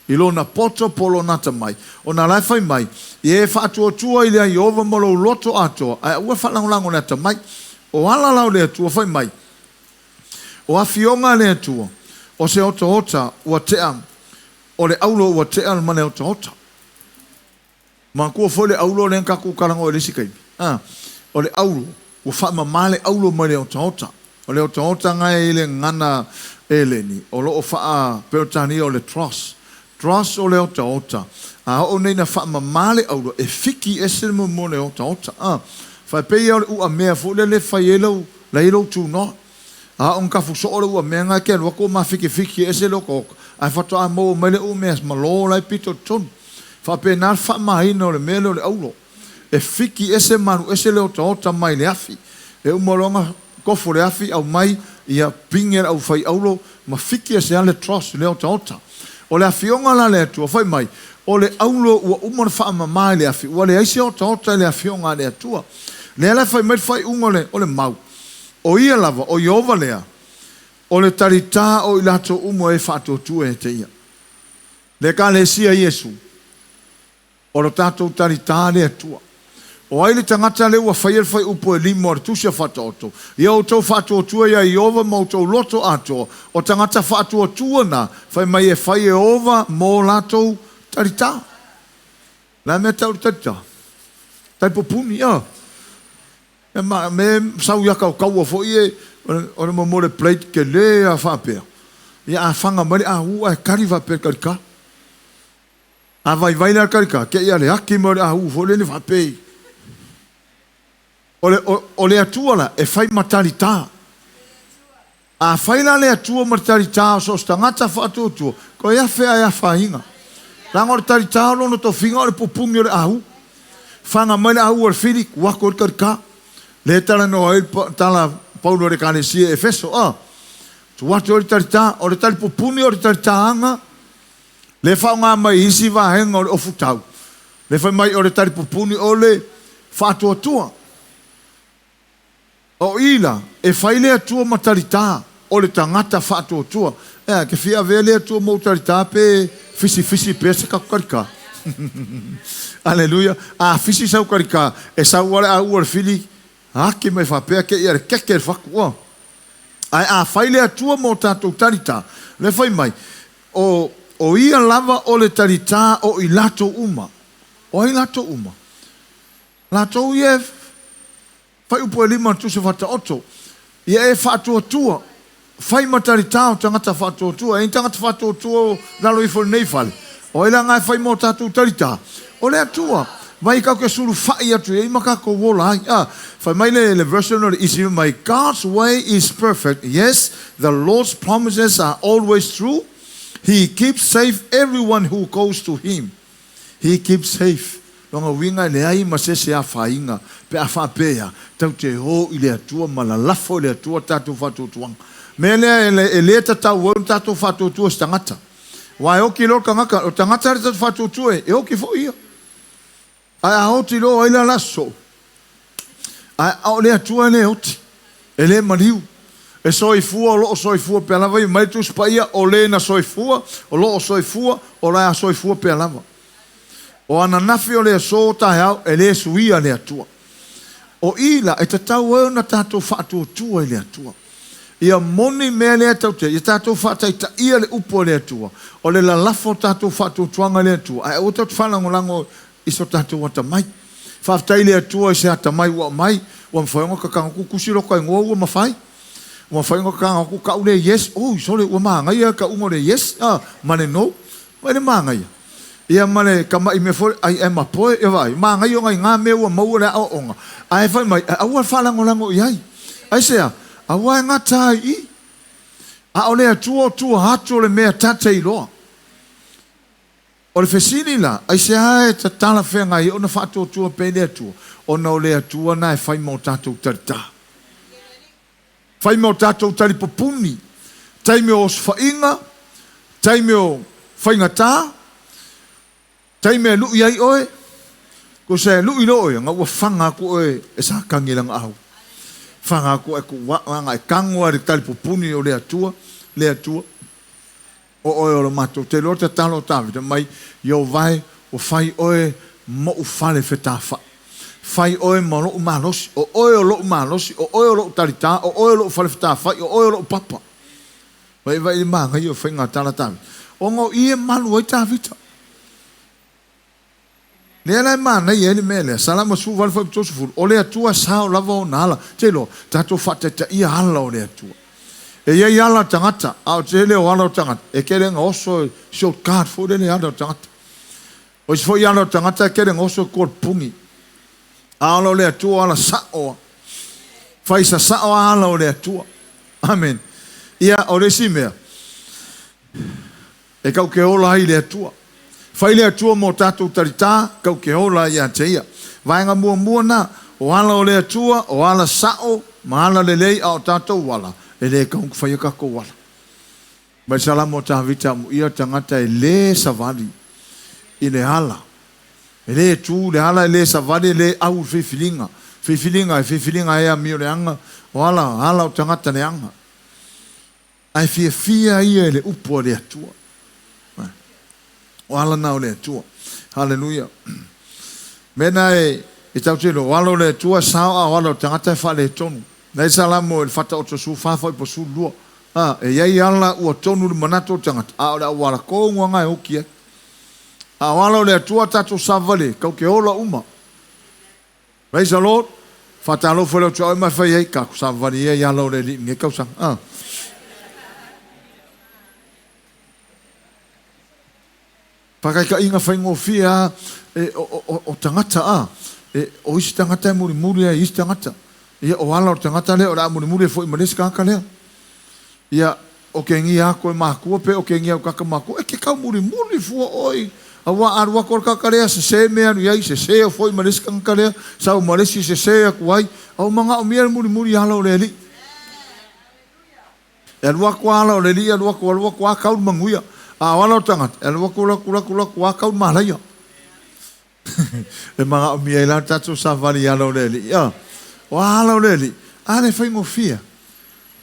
S1: i lona poto po o lona atamai, ona la e fai mai, Ia e faatuatua i le Ieova ma lou loto atoa, ae aua e faalagolago i le atamai. O ala la o le Atua fai mai, O afioga a le Atua, o se otaota ua tea O le aulo ua tea ma le otaota. Manatua foi le aulo lea na tatou talanoa i le isi taimi. A, o le aulo, ua faamama le aulo mai le otaota. O le otaota na e i le gagana Eleni, o lo o faa-Peretania o le tros. Tros o le otaota. A oo nei ina faamama le aulo, e fiki ese le muamua o le otaota. A, faapei ia o le uamea foi lele e fai ai lau, la e i ai lou tunoa. A o tafu soo le uamea na e te alu atu o mafitifiti ese le otaota, ae faatoa maua mai le umea malo la e pito i totonu. Faapena le faamaina o le mea lea o le aulo. E fiki ese ma alu ese le otaota mai le afi. E uma loa ona tofo le afi, aumai, ia pine le aufai aulo ma fiki ese lava le dross i le otaota. O le afioga la a le Atua, fai mai, o le aulo ua uma ona faamama i le afi, ua leai se otaota i le afioga a le Atua. Lea la e fai mai le faaiuga o le mau. O ia lava, o Ieova lea, o le talitā o i latou uma e faatuatua ia te ia. Le Ekalesia Iesu, o lo tatou talitā le Atua. O ai le tagata lea ua faia le faiupu e lima o le Tusi a Faataoto, Ia outou faatuatua iā Ieova ma outou loto atoa, o tagata faatuatua na, fai mai e fai e Ieova mō latou talitā. Le a mea tau le talitā? Talipupuni, ā. E ma, me sau ia kau kaua foi e, o le mo le plate ke le a faapea. Ia a fanga mai le a u ae kali faapea le kalika. A vaivai la le kalika, ke ia le aki mai o le a u foi le ni faapei. O le, o, o le Atua la, e fai ma talitā. A fai la le Atua ma le talitā o so o se tagata faatuatua, koe afe ae afaina. Leaga o le talitā o lona tofiga o le pupuni o le ahu. Fana mai le ahu o le fili, ua atu ai le talitā. Lea e talanoa ai le tala Paulo i le Ekalesia i Efeso, a, tuu atu ai le talitā, o le talipupuni o le talitāaga, lea e faaaoga mai i isi vaega o le ofutau, lea fai mai o le talipupuni o le faatuatua. O i la, e fai le Atua ma talitā, o le tagata faatuatua. Ea, e te fia avea le Atua ma ou talitā pe fisifisi pea se tatou talitā? Aleluia. A fisi sau taritā, e sau lava le aua o le fili, ake mai faapea ke ia le keke le fatu. Ua. Ae a fai le Atua mo tatou talitā, le fai mai, o, o ia lava o le talitā o i latou uma. O ai latou uma? Latou ia e Fuaiupu e 5 o le Tusi Faataoto, Ia e faatuatua, fai ma talitā o tagata faatuatua. E i ai tagata faatuatua o lalo ifo i lenei fale. O ai la na e fai mo tatou talitā? O le Atua. Mai tatou te sulufai atu i ai ma tatou ola ai. A, fai mai le, le version o le ESV mai, God's way is perfect. Yes, the Lord's promises are always true. He keeps safe everyone who goes to him. He keeps safe. Lona uiga e leai ma se isi afaina pe a faapea tau te o i le Atua ma lalafo i le Atua tatou faatuatuaga. Mea lea e le tatau ai ona tatou faatuatua se tagata. Aua e oti loa le tagata, o le tagata le tatou faatuatua e oti foi ia. Ae a oti loa ai la la sosoo. Ae o le Atua e le oti, e le maliu. E soifua, o lo o soifua pea lava ia. Mai le Tusi Paia, o le na soifua, o lo o soifua, o le a soifua pea lava. O ananafi o le aso o taeao, e le suia le Atua. O i la, e tatau ai ona tatou faatuatua i le Atua. Ia moni mea lea tatou te, ia tatou faataitaia le upu a le Atua, o le lalafo o tatou faatuatuaga i le Atua, ae aua tatou te faalagolago i so tatou atamai. Faafetai i le Atua i se atamai ua aumai, ua mafai ona tatag atu tusi lota igoa ua mafai. Ua mafai ona tatag atu tau le yes, oi sole ua manaia le tauga o le yes a, ma le no. Vaai le manaia. Ia ma le tama'i mea foi I am a boy, ia vaai, manaia ona i na mea ua maua le aoaoga, ae fai mai, aua le faalagolago i ai. Aisea? Aua e gata ai i. A o le Atua o tua atu o le mea ta te iloa. O le fesili la, aisea e talafeagai ai ona faatuatua pea i le Atua? Ona o le Atua na e fai ma o tatou talitā. Fai ma o tatou talipupuni, taimi o osofaiga, taimi o faigatā, taimi e lu'i ai oe, tusa e lu'i loa oe, na ua faga atu oe e Satani i lana au. Faga atu oe e e tago lava i le talipupuni o le Atua, le Atua. O oe o le matou te iloa tatalo o Tavita mai, Ieova e, ua fai oe moʻu fale fetafai. Fai oe ma loʻu malosi, o oe o loʻu malosi, o oe o loʻu talitā, o oe o loʻu fale fetafai, o oe o loʻu papa. Vaivai le manaia o faiga tala Tavita. Ona o i e malu ai Tavita. Lea la e manaia ai le mea lea, Salamo 18 fuaiupu 30, O le Atua e sao lava ona ala. Te iloa, tatou faataitaia ala o le Atua. E i ai ala o tagata, a o tele o ala o tagata, e tele ina oso e short cut foi lele ala o tagata. O isi foi ala o tagata e tele ina oso e tua le pupuni. A ala o le Atua o ala sa'o a. Fai sasa'o a ala o le Atua. Amen. Ia, o le isi mea, E kau ke ola ai le Atua. Fai le Atua mo tatou talitā, kau ke ola ia te ia. Vaega muamua na, o ala o le Atua, o ala sa'o ma ala lelei a o tatou ala, e le kau faia kakou ala. Mai Salamo o Tavita amuia tagata e le savali i le ala. E le tu le ala, e le savali, e le au i le filifiliga. Filifiliga, e filifiliga e amioleaga, o ala, ala o tagata leaga. Ae fiafia ia i le upu a le Atua. O ala na o le Atua. Haleluia. Mea na e, e tau te o ala o le Atua sao a o ala o tagata e faaletonu. Nei Salamo e le Faataoto 14 fuaiupu 12. A, e i ai ala ua tonu le manatu o le tagata, a o le auala tonu lava na e oti ai. A o ala o le Atua tatou savavali ai, kau te ola uma. Praise the Lord. Faatalofa i lau tuaoi ma e fai ai, ka savavali ia i ala o le Alii i lenei tausaga. Ah. Faataitaiga faigofie lava e, o, o, o tagata a, e, o isi tagata e mulimuli ai i isi tagata. Ia, o ala o le tagata lea o le a mulimuli ai foi ma le isi tagata lea. Ia, o kegia aku e makua pe o kegia aku kaka makua, e ke kau mulimuli fua ʻoe auā a alu aku o le kaka lea, sesē mea alu i ai, sesē o foi ma le isi tagata lea, sau ma le isi sesē aku ai, a ua manaʻomia le mulimuli i ala o le Alii. E alu aku a ala o le Alii, alu aku, alu aku a kau le manuia. A o ala o le tagata, e alu aku, alu aku, alu aku, alu aku a kau le malaia. E manaʻomia ai la le tatou savali i ala o le Alii. A, o a ala o le Alii? A le faigofie.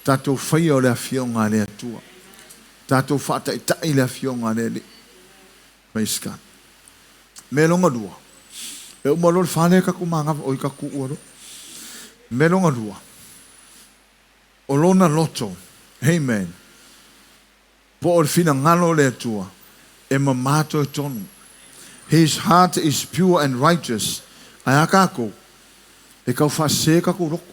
S1: Tatou faia o le Afioga a le Atua. Tatou faataitai le Afioga a le Alii. Praise God. Mea lona lua. E uma loa le fa lea tatou manava, oi tatou tuua loa. Mea lona lua, o lona loto, amen, po o le finagalo o le Atua, e mamā toetonu. His heart is pure and righteous. Ae a tatou? E tau faasese tatou loto.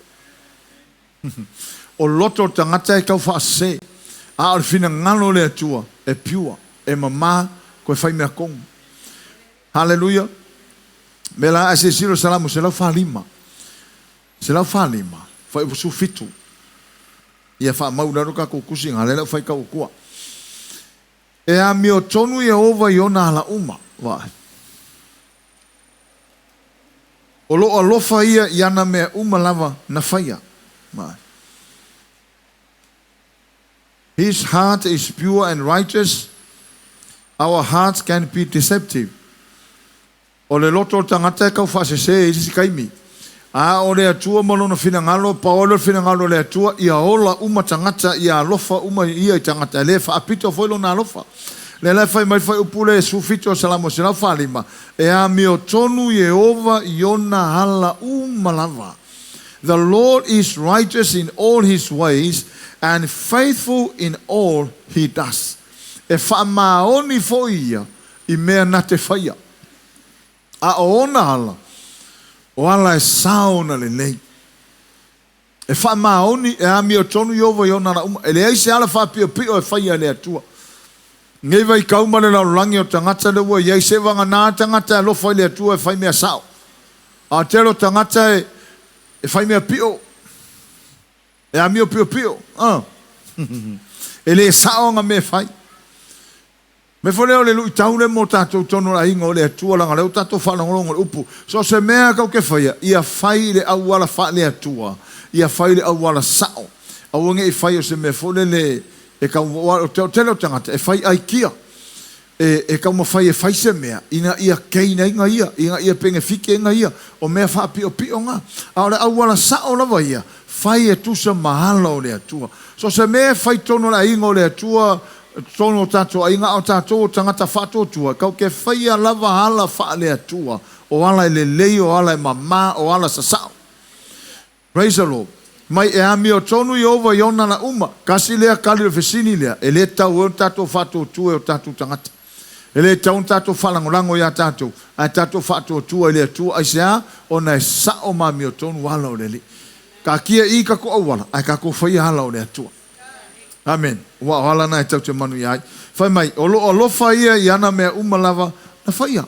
S1: O loto o le tagata e tau faasese, a o le finagalo o le Atua e pure, e mamā, toe fai mea tonu. Haleluia! Mea la, ae silasila o Salamo 145, 145, fuaiupu 17. Ia faamau i lalo tatou tusi ina, lea la ua fai tau atua. E amiotonu Ieova i ona ala uma. Vaai. O lo o alofa ia i ana mea uma lava na faia. Vaai. His heart is pure and righteous, our hearts can be deceptive. O le loto o le tagata e tau faasese i isi taimi. A o le Atua ma Lona finagalo, pau lea o le finagalo o le Atua, ia ola uma tagata, ia alofa uma Ia i tagata, e le faapito foi Lona alofa. Lea la e fai mai le fuaiupu lea e 17 o Salamo 145, E amiotonu Ieova i ona ala uma lava. The Lord is righteous in all his ways and faithful in all he does. E faamaoni foi ia i mea na te faia. A o ona ala, o ala e sao ona lelei. E faamaoni, e amiotonu Ieova i ona ala uma. E leai se ala faapiopio e faia e le Atua. Nei vaitau ma le lalolagi o tagata lea ua i ai, seivagana tagata e alofa i le Atua e fai mea sao. A o tele o tagata e, e fai mea pio, e amio piopio. Ah. E le sao aga mea e fai. Mea foi lea o le luitau lea mo tatou totonu o le aiga o le Atua, leaga o lea ua tatou faalogologo i le upu, so o se mea tou te faia, ia fai i le auala faale-Atua, ia fai i le auala sao. Aua ne i fai o se mea foi lele e tau, o le tele o tagata e fai aikia, e, e taumafai e fai se mea ina ia gain ai ia, ina ia penefiti ai ia, o mea faapiopio na. A o le auala sao lava ia, fai e tusa ma ala o le Atua. So o se mea e fai totonu o le aiga o le Atua, totonu o tatou aiga, a o tatou o tagata faatuatua, tatou te faia lava ala faale-Atua, o ala e lelei, o ala e mama, o ala sasao. Praise the Lord. Mai e amiotonu Ieova i ona ala uma. Kasi lea kali o le fesili lea, e le tatau ai ona tatou faatuatua i o tatou tagata. E le tatau ona tatou faalagolago iā tatou, ae tatou faatuatua i le Atua. Aisea? Ona e sao ma amiotonu ala o le Alii. Taatia i tatou auala, ae tatou faia ala o le Atua. Amen. Ua o ala na e tau te manuia ai. Fai mai, o lo o alofa ia i ana mea uma lava na faia.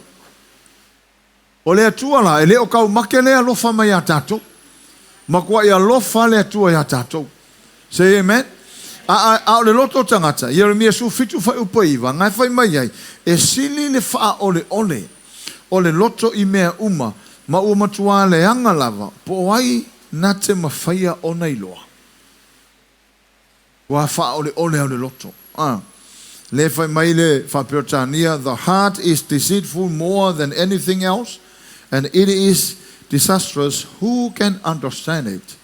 S1: O le Atua la, e le o tau make le alofa mai iā tatou. Matuai alofa le Atua iā tatou. Say amen. A, a, a o le loto o tagata, Ieremia 17 fuaiupu 9, na e fai mai ai, e sili le faaoleole o le loto i mea uma, ma ua matuā leaga lava, po o ai na te mafaia ona iloa. Ua faaoleole au le loto. A. Lea fai mai le Faa-Peretania, The heart is deceitful more than anything else, and it is disastrous, who can understand it?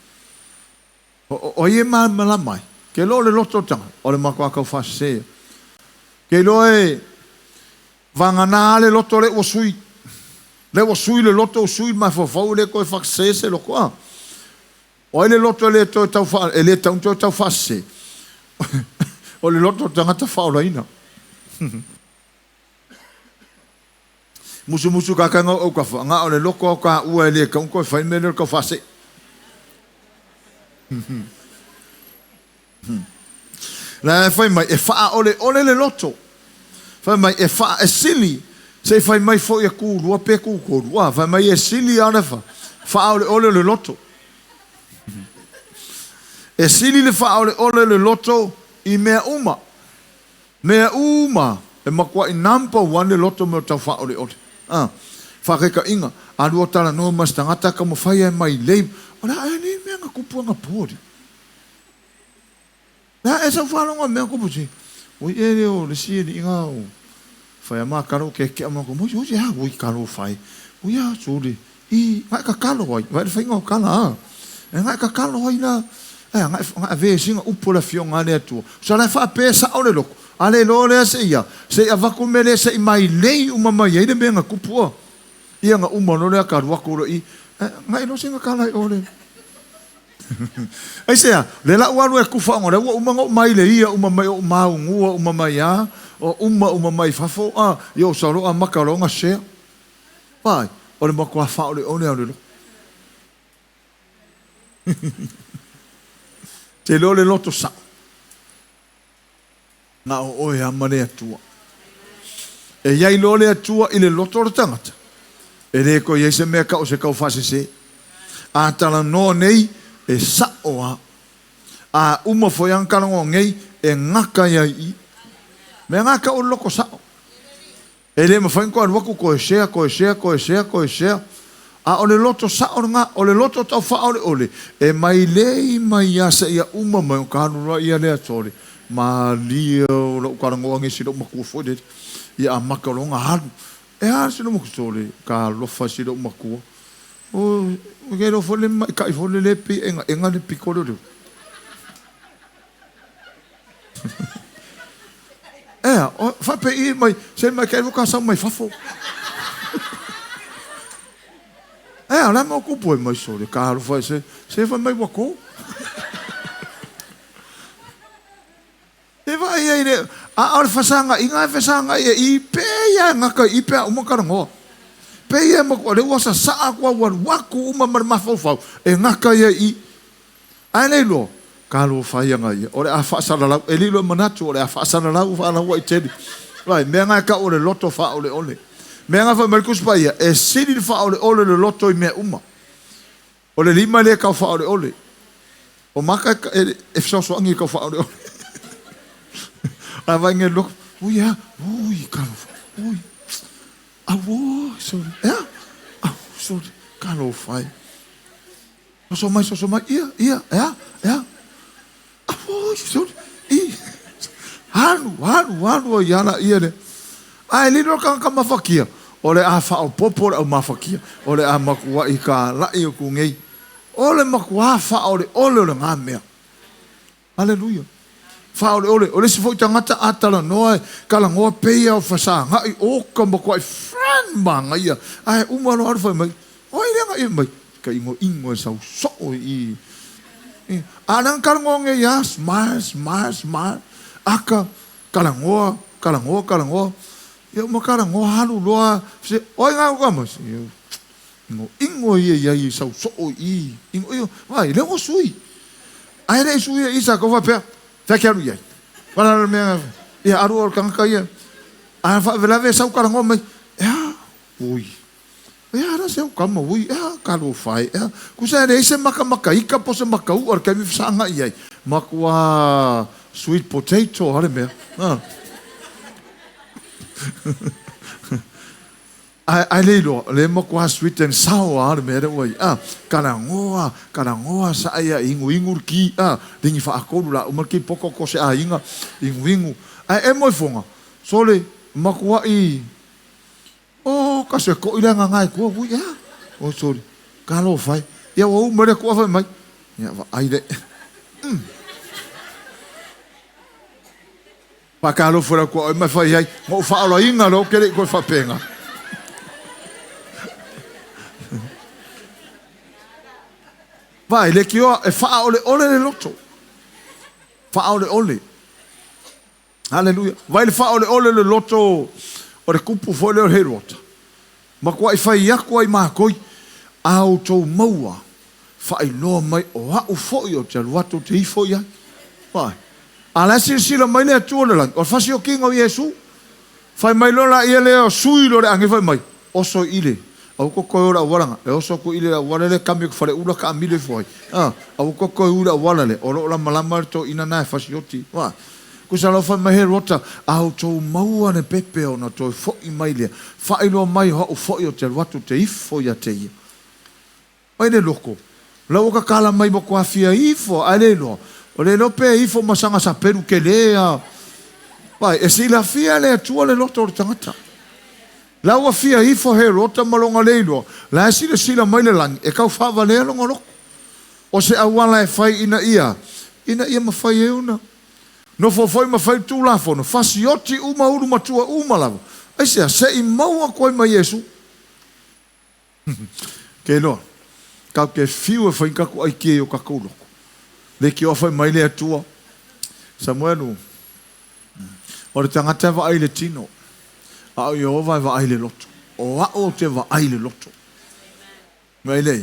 S1: O, o ai e malamalama ai? Ke iloa o le loto o le tagata, o le matua tau faasese ia. Ke iloa e vagana le loto lea ua sui. Lea ua sui le loto, ua sui le mafaufau, e le toe faasese se loto. A. O ai le loto e le toe tau faa, e le tatau ona toe tau faasese? O le loto o le tagata faaolaina. Musumusu ka ka ngau au ka wha, ngā o le loko au ka ua e le kau koe whai me le kau whase. La e whai mai, e wha ole ole le loto. Whai mai, e wha e sili, se i whai mai fo ia kūrua pe kūkoru. Wā, whai mai e sili a le wha, wha ole ole le loto. E sili le wha ole ole le loto i mea uma. Mea uma e makuaʻi number one le loto mea o tau faaoleole. A. Faakaikaʻiga, alu o talanoa ma se tagata ka mawhai ai mai lei, o le a ea nei mea nga kupu anga pori. Le a ea sau faalogo a mea kupu si, oi e le o le si e liʻiga o whai a mā kalo ke ke a mā ko mo oi a oi kalo whai. Oi a suli i ngai ka kalo ai, vai le whainga o kala a. E ngai ka kalo ai la, e ngai ngai ve singa upu le afioga a le Atua. Sa la e faapea e sao le loko, a le iloa lea se ia, se i avaku mea lea se i mailei uma mai ai le mea na kupu a. Ia na uma loa lea ka alu atu loa i i, na iloa se na tala i o le. Aisea? Lea la ua alu e tufa ona o lea ua uma ona ou mai le ia uma mai ou maugua uma mai a, o uma uma mai fafo a, ia ou sau loa amata loa ona share. Vaai, o le matua faaoleole lava o le loto. Te iloa le loto sao. Na o oe lava ma le Atua. E i ai loa le Atua i le loto o le tagata, e le toe i ai se mea tau o se tau faasese. A talanoa nei, e sa'o lava. A uma foi lava ona talanoa nei, e gata ai i i. Mea na tau o le loto sa'o. E le mafai ona toe alu atu toe share, toe share, toe share, toe share. A o le loto sa'o lena, o le loto tau faaoleole, e mailei mai lava seia uma mai ona ta alu loa ia lea sole, malie o lou talanoa nei i si lou matua foi lele, ia amata loa ona alu. E a si lou matua sole, talofa i si lou matua. O, e iloa foi le maita'i foi lele pei e egaega le pito lea o le Ea, o, faapei mai, se mai kai ka sau mai fafo. Ea, la mo kupu e mai sole, ka alofa se, se fai mai ua kō. E vaai ai le, a o le fasagaiga e fesagai e i pe ia e gata i pe a uma talanoa. Pe ia e matua le ua sasaa atu au alu atu uma ma le mafaufau e gata ia i. Ae le iloa, talofa ia na ia, o le a faasalalau, e lilo e manatu o le a faasalalau faalauaitele. Vai, mea na e tau o le loto faaoleole. Mea na fai mai le Tusi Paia, e sili le faaoleole o le loto i mea uma. O le lima e le tau faaoleole. O maka e, e fesoasoani i tau faaoleole. A vai nge loto, ui a, ui, talofa, ui, auo, sorry, ea, au, sorry, talofa e. Soso mai, soso mai, ia, ia, ea, ea. Apoi, sorry, i. Alu, alu, alu ai ala ia le. Ae lilo le tagata mafakia, o le a faaopoopo le au mafakia, o le a matuai kala'i atu nei. O le matua faaoleole o lena mea. Aleluia. Faaoleole. O le isi foi tagata a talanoa e talanoa pei lava o fasaga'i, oka matuai friend manaia, ae uma loa alu fai mai, o ai lea na ia mai? Ka igoigo e sau soo i i. A lea na talanoa nei lava, smile, smile, smile, aka, talanoa, talanoa, talanoa. Ia uma talanoa alu loa, se, o ai na ka mai? Igoigo ia i ai i sau soo i i. Igoigo, vaai, lea ua sui. Ae le i suia i sa kou faapea, fea ke alu i ai? Wala le mea, ia alu o le tagata ia. A faalavelave sau talanoa mai, ea, ui, ea la se au kama, ui, ea, talofa e, ea. Kusa e leai se makamakaika po o se makau'a o le taimi fesaaga'i ai, matua sweet potato a le mea. Ae, ae le iloa, o lea e matua sweet and sour lava le mea lea ua i ai. Kalagoa, kalagoa sa ia inuinu le ki, a, ligi faatolu la uma le ki poto ko se aiga, inuinu. Ae emo ifoga, sole, matuai, oh, ka se koʻi le agaga e kua ui, a, oh, sole, talofa e. Ia ua uma le kua fai mai, ia vaai le, Faatalofa i lau tuaoi ma e fai ai, ma ou faaolaina loa ou te le i toe faapena. Vaai, leitioa e faaoleole le loto. Faaoleole. Haleluia. Vai le faaoleole le loto o le kupu foi lea o le Herota. Matuai fai atu ai mākou, a outou maua, faailoa mai o a'u foi ou te alu atu ou te ifo i ai. Vaai. A la e silasila mai le Atua o le lagi, o le fasiokiga o Iesu. Fai mai loa laia lea o sui loa le age fai mai, Oso i le, aua kou toe o le auala na, e oso atu i le auala lea kami o ke faleula kaamilo ifo ai. A, aua kou toe u i le auala lea, o lo o lamalama le toeaina na e fasioti. Vaai. Kusa loa fai mai Herota, A outou maua le pepe ona toe foʻi mai lea, faailoa mai o a'u foʻi ou te alu atu ou te ifo ia te ia. Mai le loko, la ua kakala mai ma kuafia ifo, ae le iloa, o le iloa pe ifo ma saga sapelu tele a. Vai, e silafia e le Atua le loto o le tagata. La ua fia ifo Herota ma lona le iloa, la e silasila mai le lagi, e tau faavalea lona loko. O se auala e fai ina ia, ina ia mafai ai ona nofo foi ma fai le Tulafono, fasioti uma ulu matua uma lava. Aisea? Se i maua atu ai ma Iesu. Ke iloa, tatou te fiu e fai ni tatou aikia i o tatou loto. Leitioa fai mai le Atua, Samuelu, o le tagata e vaai i le tino, a o Ieova e vaai i le loto. O a'u ou te vaai i le loto. Mai lea,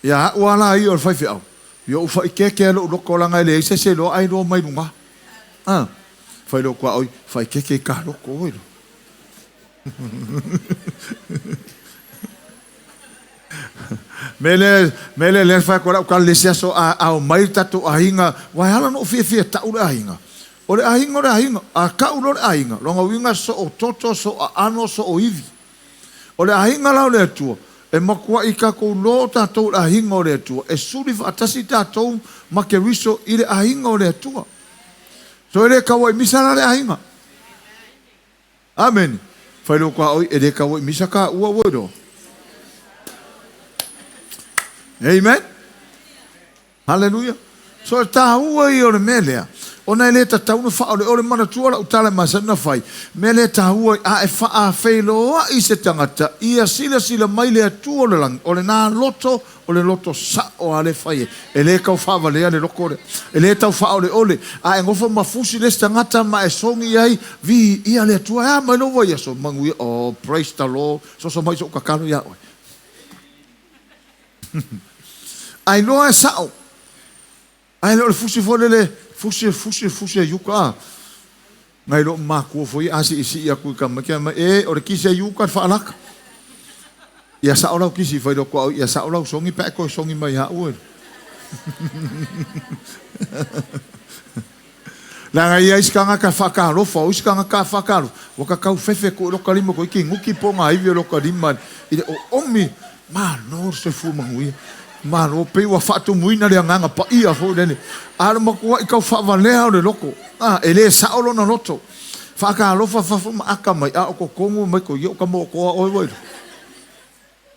S1: ia a'u a la ia o le faifeau, ia ou faaikeeke ai lo'u loto leaga e leai se isi e iloa ai loa mai luga. A, fai loa tuaoi, faaikeeke i ka loto oe loa. Mea lea, mea lea lea fai atu ai lau tala i le isi aso, a, a omai le tatou aiga, aua e ala ona ou fiafia e tau le aiga. O le aiga o le aiga, a tau loa le aiga, lona uiga soo toto, soo aano, soo ivi. O le aiga la o le Atua, e matuai tatou iloa o tatou o le aiga o le Atua, e suli faatasi tatou ma Keriso i le aiga o le Atua. So e le tau ai misa la le aiga. Amene. Fai loa ka oi, e le tau ai misa ka ua ua iloa. Amen. Haleluia! So e tāua ia o le mea lea, ona e le tatau ona faaoleole. Manatua lau tala e masani ona fai, mea lea e tāua ai, a e faafeiloai se tagata, ia silasila mai le Atua o le lagi, o lena loto, o le loto sa'o a lea e fai ai. E le tau faavalea le loto lea. E le tau faaoleole. A e nofo ma fusi le isi tagata ma e sogi i ai, viia le Atua, e a mai lou vaiaso? Manuia. Oh, praise the Lord. Soso mai so'u tatalo iā oe. Ai loa e sa'o. Ae le o le fusi foi lele, fusi, fusi, fusi a iuka a. Ngai lo'u matua foi a si'isi'i atu i tamaiti ae mai, e, o le kisi a iuka le faalaka. Ia sa'o lau kisi, fai loa au, ia sa'o lau sogi pe a e toe sogi mai ia a'u e. Leaga e i ai isi tagata e faatalofa, o isi tagata a faatalofa, ua ta tau fefe atu i lota lima toeitiiti nuti po o nā ivi o lota lima i le oomi. Malo le soifua manuia. Malo, pei ua faatumuina le Agaga Paia foi lele. A o le matuai tau faavalea o le loto, a, e le sao lona loto. Faatalofa fafo ma aka mai, a o totonu mai ko ia o ka mootoa oe ua iloa.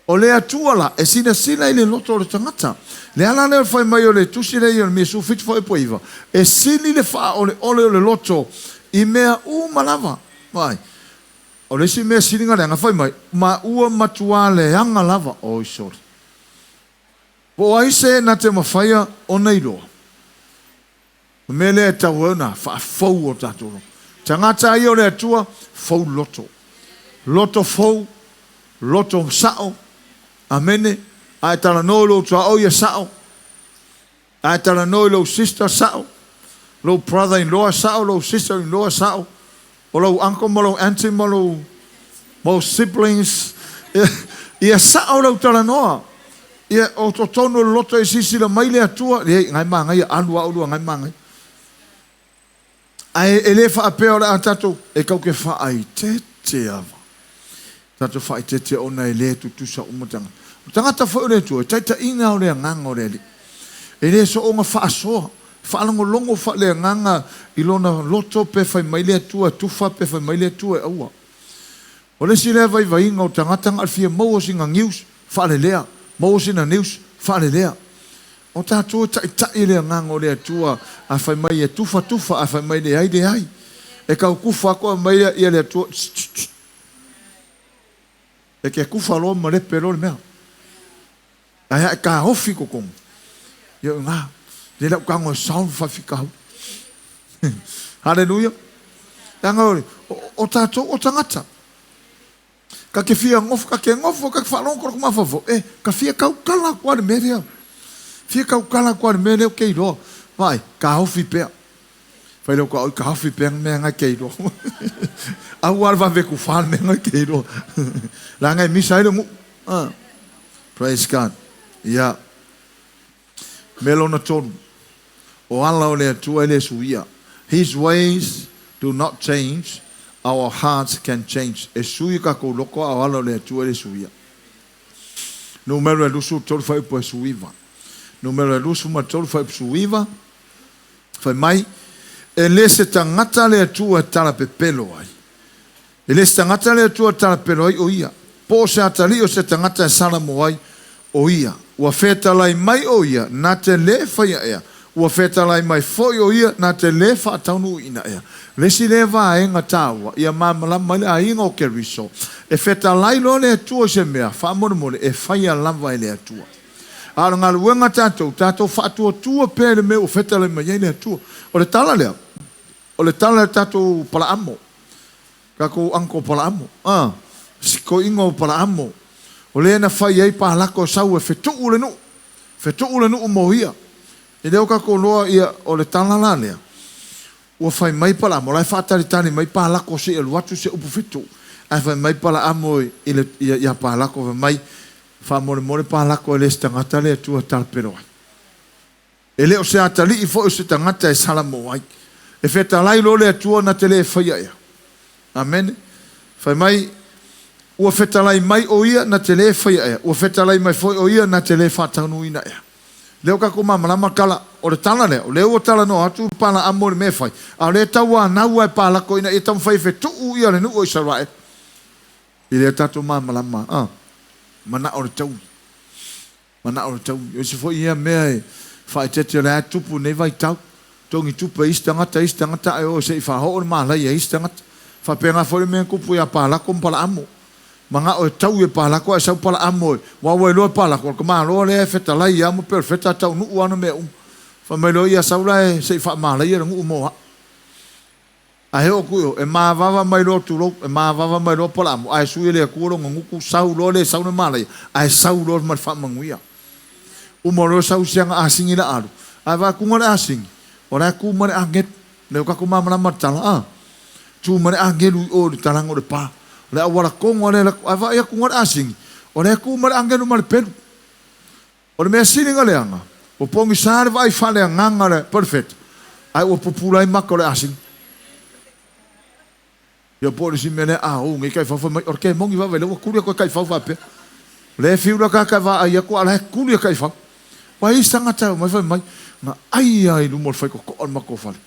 S1: O le Atua la, e silasila i le loto o le tagata. Le ala lea o le fai mai o le Tusi lea i Ieremia 17.9, e sili le faaoleole o le loto i mea uma lava. Vaai, o le isi mea sili na leaga, fai mai, ma ua matuā leaga lava. Oi sole. Po o ai se na te mafaia ona iloa? O le mea lea e tatau ai ona faafou o tatou loto. Tagata ia o le Atua, fou loto. Loto fou, loto sa'o, amene, a e talanoa i lou tuaoi ia sa'o, a e talanoa i lou sister sa'o, lou brother in law sa'o, lou sister in law sa'o, o lou uncle ma lou auntie ma lou ma siblings, ia sa'o lau talanoa. Ia, o totonu o le loto e silasila mai le Atua, leai, ngai manaia, alu a oulua, ngai manaia. Ae e le faapea o le a tatou, e tau te faaeteete ava. Tatou faaeteete ona e le tutusa uma tagata. O tagata foi o le Atua, e taitaiina o le Agaga o le Alii. E le soona faasoa, faalogologo faaleagaga i lona loto pe fai mai le Atua e tufa pe fai mai le Atua e aua. O le isi lea vaivaiga o tagata na o le fia maua o sina news, faalelea, maua sina news, faalelea. O tatou e taitai le Agaga o le Atua, a fai mai e tufa, tufa, a fai mai leai, leai. E tau tufa atu aumai lea ia le Atua, tss, tss, tss. E te tufa loa ma lepe loa le mea. Ae a e taofi i totonu, ia o i ina, lea la ou tago e solve faafitauli. Haleluia. Leaga o, o tatou o tagata. Ka te fia nofo, ka te nofo, ka te faalogo ko mafaufau, e, ka fia tautala atu lava i le mea lea. Fia tautala atu lava i le mea lea ou te iloa. Vaai, taofi pea. Fai lea oi taofi pea mea ngai te iloa. Aua le vave tufa le mea ngai te iloa. Leaga e misa ai le nuu. Ah. Praise God. Ia. Mea lona tolu. O ala o le Atua e le suia. His ways do not change, our hearts can change. E sui kakou loko a o ala o le Atua e le suia. Numera e 23 fuaiupu e 19. Numera e 23 fuaiupu 19. Fai mai, e le se tagata le Atua e talapepelo ai. E le se tagata le Atua e talapelo ai o ia, po o se atalii o se tagata e sala mo ai o ia. Ua fetalai mai o ia, na te le fai aʻea, Ua fetalai mai foi o ia na te lē faataunuuina ea. Le isi lea vaega taua ia malamalama ai le aiga o Keriso, e fetalai loa le Atua i se mea, faamolemole, e faia lava e le Atua. A o le galuega a tatou, tatou faatuatua pea i le mea ua fetalai mai ai le Atua. O le tala lea, o le tala i le tatou Palaamo, tatou uncle Palaamo, a, si toeaina o Palaamo, o lea na fai ai palaka o sau e fetuu le nuu, fetuu le nuu mo ia. E le o tatou iloa ia, o le tala la lea, ua fai mai Palaamo, o la e faatalitali mai Palako se i alu atu se upu fetuu, ae fai mai Palaamo i le, ia, ia Palako, fai mai, Faamolemole Palako e le se tagata le Atua e talapelo ai. E le o se atalii foi o se tagata e salamo ai. E fetalai loa le Atua na te le faia ea. Amene. Fai mai, Ua fetalai mai o ia na te le faia ea, ua fetalai mai foi o ia na te le faataunuuina ea. Lea ua tatou malamalama tala, o le tala lea, o lea ua talanoa atu Palaamo i le mea e fai, a o lea e tauanau lava e Palako ina ia taumafai e fetuu ia le nuu o Isaraelu. I lea tatou malamalama, a, manao o le taui. Manao o le taui. O isi foi ia mea e faaeteete o lea e tupu i lenei vaitau. Togi tupe e isi tagata, isi tagata ae o se i faaoo le malaia e isi tagata. Faapena foi le mea na tupu ia Palako ma Palaamo. Manao e taui e Palako ae sau Palaamo e, aua ua iloa e Palako, o le tamaloa lea e fetalai ia ma pei o le feta taunuu ana mea uma. Fai mai loa ia sau la e se i faamalaia le nuu mo au. Ae oo atu i o, e mavava mai loa tulou, e mavava mai loa Palaamo, ae sui e le Atua lona gutu, sau loa le sau le malaia, ae sau loa ma le faamanuia. Uma loa sau si ana asini la alu, ae vaai atu le asini, o la e tu ma le agelu. Lea ua tatou malamalama i le tala, a? Tu ma le agelu i o i le talaga o le pa. O le auala tonu lava lea e alu atu, ae vaai atu le asini, o la e tu ma le agelu ma le pelu. O le mea sili ona leaga, ua pogisa le vaai faaleagaga o le perofeta, ae ua pupula ai maka o le asini. Ia po o le isi mea lea, a ou nei taifau fai mai, o le kemoni vave lea ua tuli atu e taifau faapea. O lea e fiu la tagata e vaai atu, a o la e tuli e taifau. Ua i ai se tagata e omai fai mai, na ai lava i luma o le faitotoa o le matou fale.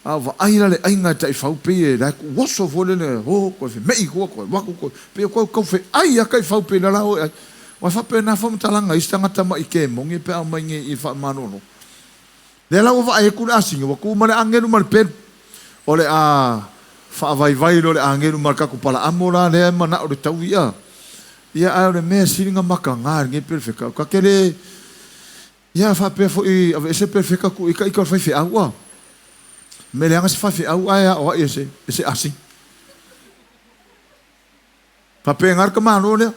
S1: A o vaai la le aiga e taifau pei e la e tuuoso foi lele, o toe femei i tua, toe alu atu toe, pei e toe tau feai lava taifau pei la la o e ai. Ua faapena faamatalaga i isi tagata ma'i kemoni pe a omai nei i faamalolo. Lea la ua vaai atu le asini, ua tu ma le agelu ma le pelu. O le a faavaivai loa le agelu ma le tatou palaamo la lea e manao le taui a. Ia ae o le mea sili na makaga i lenei pelefeka, o ka tele ia faapea foi aveese pelefeka tuu i ka ika o le faifeau a. Mea leaga se faifeau ae aoai e se, e se asini. Faapena le tamaloa lea.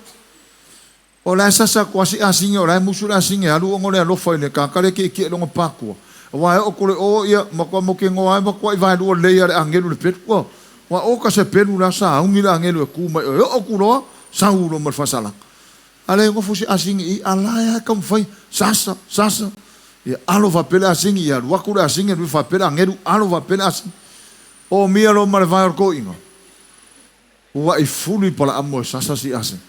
S1: O la e sasa atu lava si asini, o la e musu le asini e alu ona o le alofa i le tagata lea e tietie i lona patua. Aua e oo atu i le o, ia, matua mautinoa lava e matuai vaelua lelei lava e le agelu le pelu. Ua, ua oka se pelu la sauni le agelu e tu mai oe. E oo atu loa, sau loa ma le faasalaga. A le nofo si asini i i, a la e lava e taumafai, sasa, sasa. Ia alo faapea le asini, ia alu atu le asini, alu ifo faapea le agelu, alo faapea le asini. Omia loa ma le vae o le toeaina. Ua i fulu i Palaamo e sasa si asini.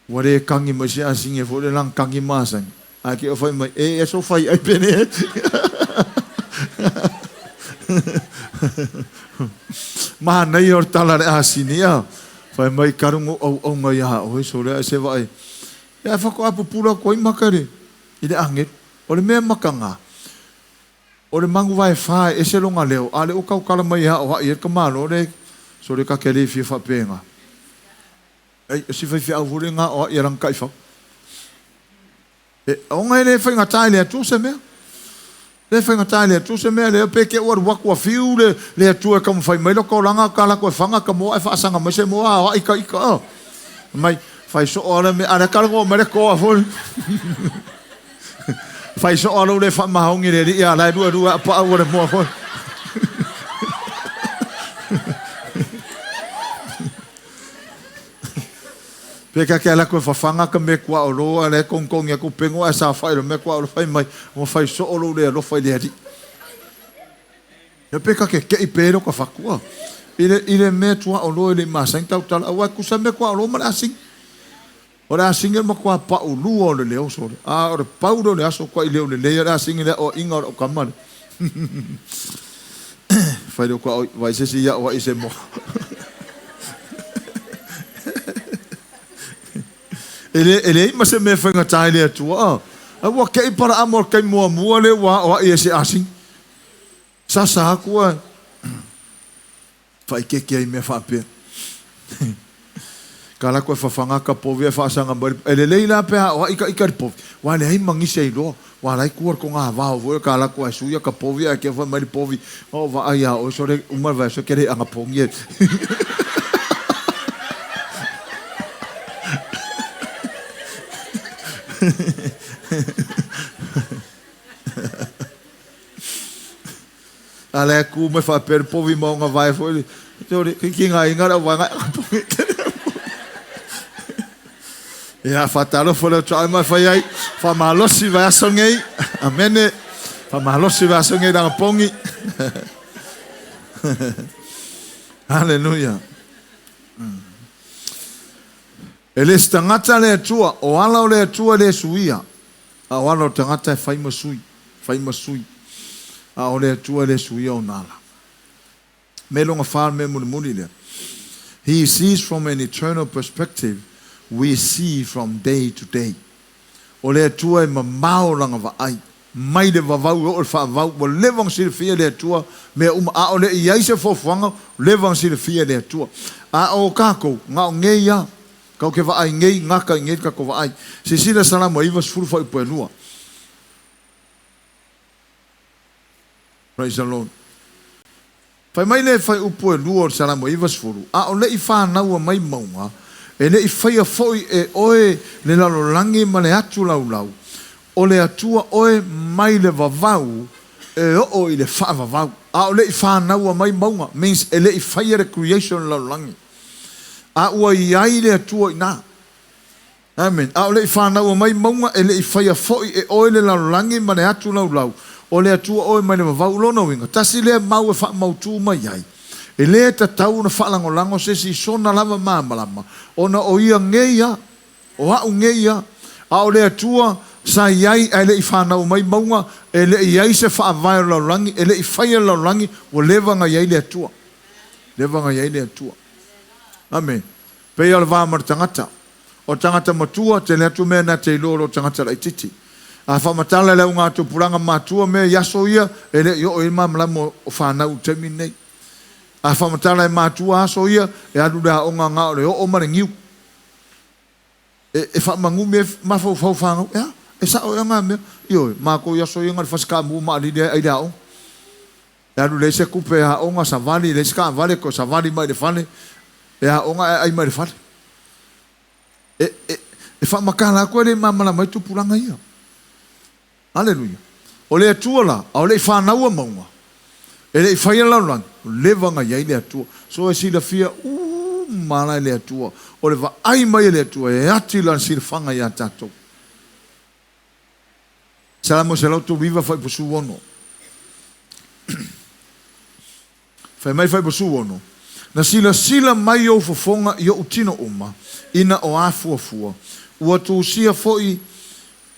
S1: Ua le kagi mai se asini e foi le lang kagi masani. Ae ke o fai mai, e e so fai ai pene. Manaia o le tala le asini a. Fai mai karungo au au ngai a oe so le se vaai. Ia faatoa pupula atu ai maka i le, i le agelu. O le mea makaga, O le manu vae fa e ese lona leo, a o lea ua tautala mai e aoai ai le tamaloa le sole ta te le fia faapena. Ai, o si faifeau foi lea na aoai e lana taifau. E, ona e le faigata i le Atua se mea. Le faigata i le Atua se mea, lea pe te ua alu atu a fiu le, le Atua e taumafai mai lota olaga ka latou e faga ka moa ae faasaga mai se moa aoai ka ika. Oh. Mai, fai soo lava le mea, a o lea talanoa mai le toa foi. Fai soo lou le faamaoni i le alii a la e luelue a paau o le moa foi. Pe ka ke ala koe fafaga ka mea kuaolo a le kongkongi aku pengo ae saofai lo mea kuaolo fai mai ua fai soo lou le alofa i le alii. Ia pe ka ke keʻi pē lo ka fakua i le i le mea tuaolo e le i masani tautala aua e tusa mea kuaolo ma le asini. O le asini o le matua paulua o le leo sole, a o le pau lea o le aso kuai leo lelei a le asini le aoaiga o lau tama lea. Fai leo kua vai se isi aoai i se moa. E le, e leai ma se mea e faigata i le Atua. Ae ua kei Paraamo o le taimi muamua lea ua aoai e se asini. Sasa atu ae faaeteete ai i mea faapea. Ka lako e fafaga ka povi ae faasaga mai le. E lelei la pe aoai ka ita i le povi, aua e leai ma nisi e iloa. Ua ala ai tua le togavao foi ka lako ae suia ka povi ae kea fai mai le povi, O vaai iā oe sole uma le vaiaso e te le anapogi ai. A lea tu mai faapea le povi ma ona vae foi le sole tigaina le auvaega e anapogi. Ia, faatalofa le Atua ma fai ai, faamalosi le vaiaso nei. Amene. Faamalosi le vaiaso nei lana pogi. Haleluia. E le se tagata le Atua, o ala o le Atua e le suia, a o ala o le tagata e fai ma sui, fai ma sui. A o le Atua e le suia ona ala. Mea lona fa, le mea mulimuli lea. He sees from an eternal perspective, we see from day to day. O le Atua e mamao lana vaai, mai le vavau e oo i le faavavau, ua leva ona silafia e le Atua mea uma, a o le i ai se fuafuaga, ua leva ona silafia e le Atua. A o tatou, na o nei lava, tatou te vaai nei, gata i nei le tatou vaai. Silasila Salamo 90 fuaiupu e 2. Praise the Lord. Fai mai le fuaiupu e 2 o le Salamo 90, A o le i fanaua mai mauga, e le i faia foi e oe le lalolagi ma le atu laulau, o le Atua oe mai le vavau e oo i le faavavau. A o le i fanaua mai mauga, means e le i faia le creation o le lalolagi. A ua i ai le Atua i ina. Amen. A o le i fanaua mai mauga, e le i faia foi e oe le lalolagi ma le atu laulau, o le Atua oe mai le vavau. O lona uiga, tasi lea mau e faamautu mai ai, e le tatau ona faalagolago se isi i sona lava malamalama, ona o ia nei a, o a'u nei a, a o le Atua sa i ai ae le i fanau mai mauga, e le i ai se faavae o le lalolagi, e le i faia le lalolagi, ua leva ona i ai le Atua. Leva ona i ai le Atua. Amen. Pei o le va ma le tagata. O le tagata matua, tele atu mea na te iloa i lo tagata laititi. A faamatala i le augatupulaga matua mea i aso ia, e le i oo i ai le malamalama o fanau i le taimi lenei. A faamatala e matua aso ia, e alu i le aoga na o le oo ma le niu. E, e faamagumi ai mafaufau fanau. E a? E sao ea na mea? Ioe, matou i aso ia na o le fasi-kaamu maalili ai ai le aoga. E alu leai se tupe e aoga, savali, leai se taavale, toe savali mai i le fale, e aoga ae ai mai le fale. E, e, e faamatala atu e le malamalama ai tupulaga ia. Aleluia. O le Atua la, a o le i fanaua mauga, e le i faia le lalolagi, ua leva ona i ai le Atua. So e silafia uma la e le Atua. O le vaai mai e le Atua e ati lana silafaga iā tatou. Salamo 139 fuaiupu 16. Fai mai fuaiupu 16, Na silasila mai ou fofoga i ou tino uma, ina o afuafua, ua tusia foi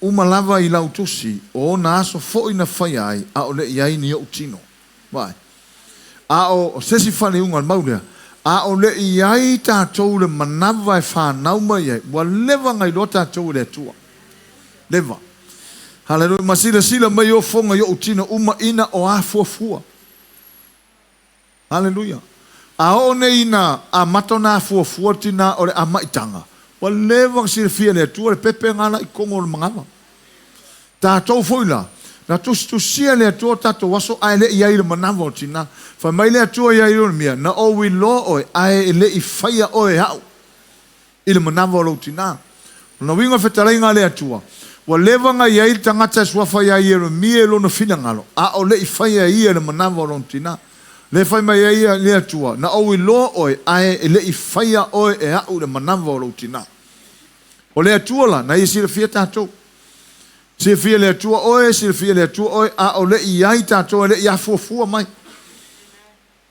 S1: uma lava i lau tusi, o ona aso foi na faia ai, a o le i ai ni ou tino. Vaai. A o se isi faaliuga o le mau lea, a o le i ai tatou i le manava e fanau mai ai, ua leva ona iloa tatou e le Atua. Leva. Haleluia. Ma silasila mai ou fofoga i ou tino uma ina o afuafua. Haleluia. A oo nei ina amata ona afuafua le tina o le amaitaga, ua leva ona silafia e le Atua le pepe na ala i totonu o le manava. Tatou foi la, na tusitusia e le Atua o tatou aso ae le i ai i le manava o tina. Fai mai le Atua ia Ieremia, Na ou iloa oe ae e le i faia oe e a'u i le manava o lou tina. O lona uiga o le fetalaiga a le Atua, ua leva ona i ai le tagata e suafa ia Ieremia i lona finagalo, a o le i faia e ia i le manava o lona tina. Lea e fai mai ai le Atua, Na ou iloa oe ae e le i faia oe e a'u i le manava o lou tina. O le Atua la, na ia silafia tatou. Silafia e le Atua oe, silafia e le Atua oe, a o le i ai tatou e le i afuafua mai.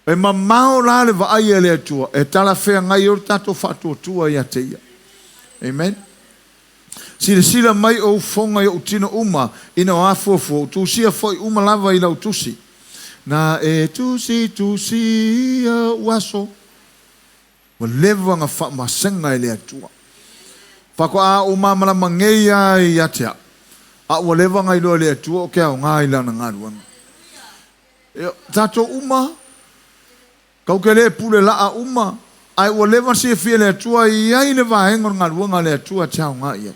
S1: E mamao la le vaai a le Atua e talafeagai ai lo tatou faatuatua ia te Ia. Amen. Silasila mai ou fofoga i ou tino uma ina o afuafua, ou tusia foi uma lava i lau tusi. Na e tusi tusia ou aso. Ua leva ona faamasega e le Atua. Faatoa ou malamalama nei lava ia te au. A ua leva ona iloa e le Atua ou te aoga i Lana galuega. E, tatou uma, tatou te le pule laa uma, ae ua leva ona silafia e le Atua e i ai le vaega o le galuega a le Atua e te aoga i ai.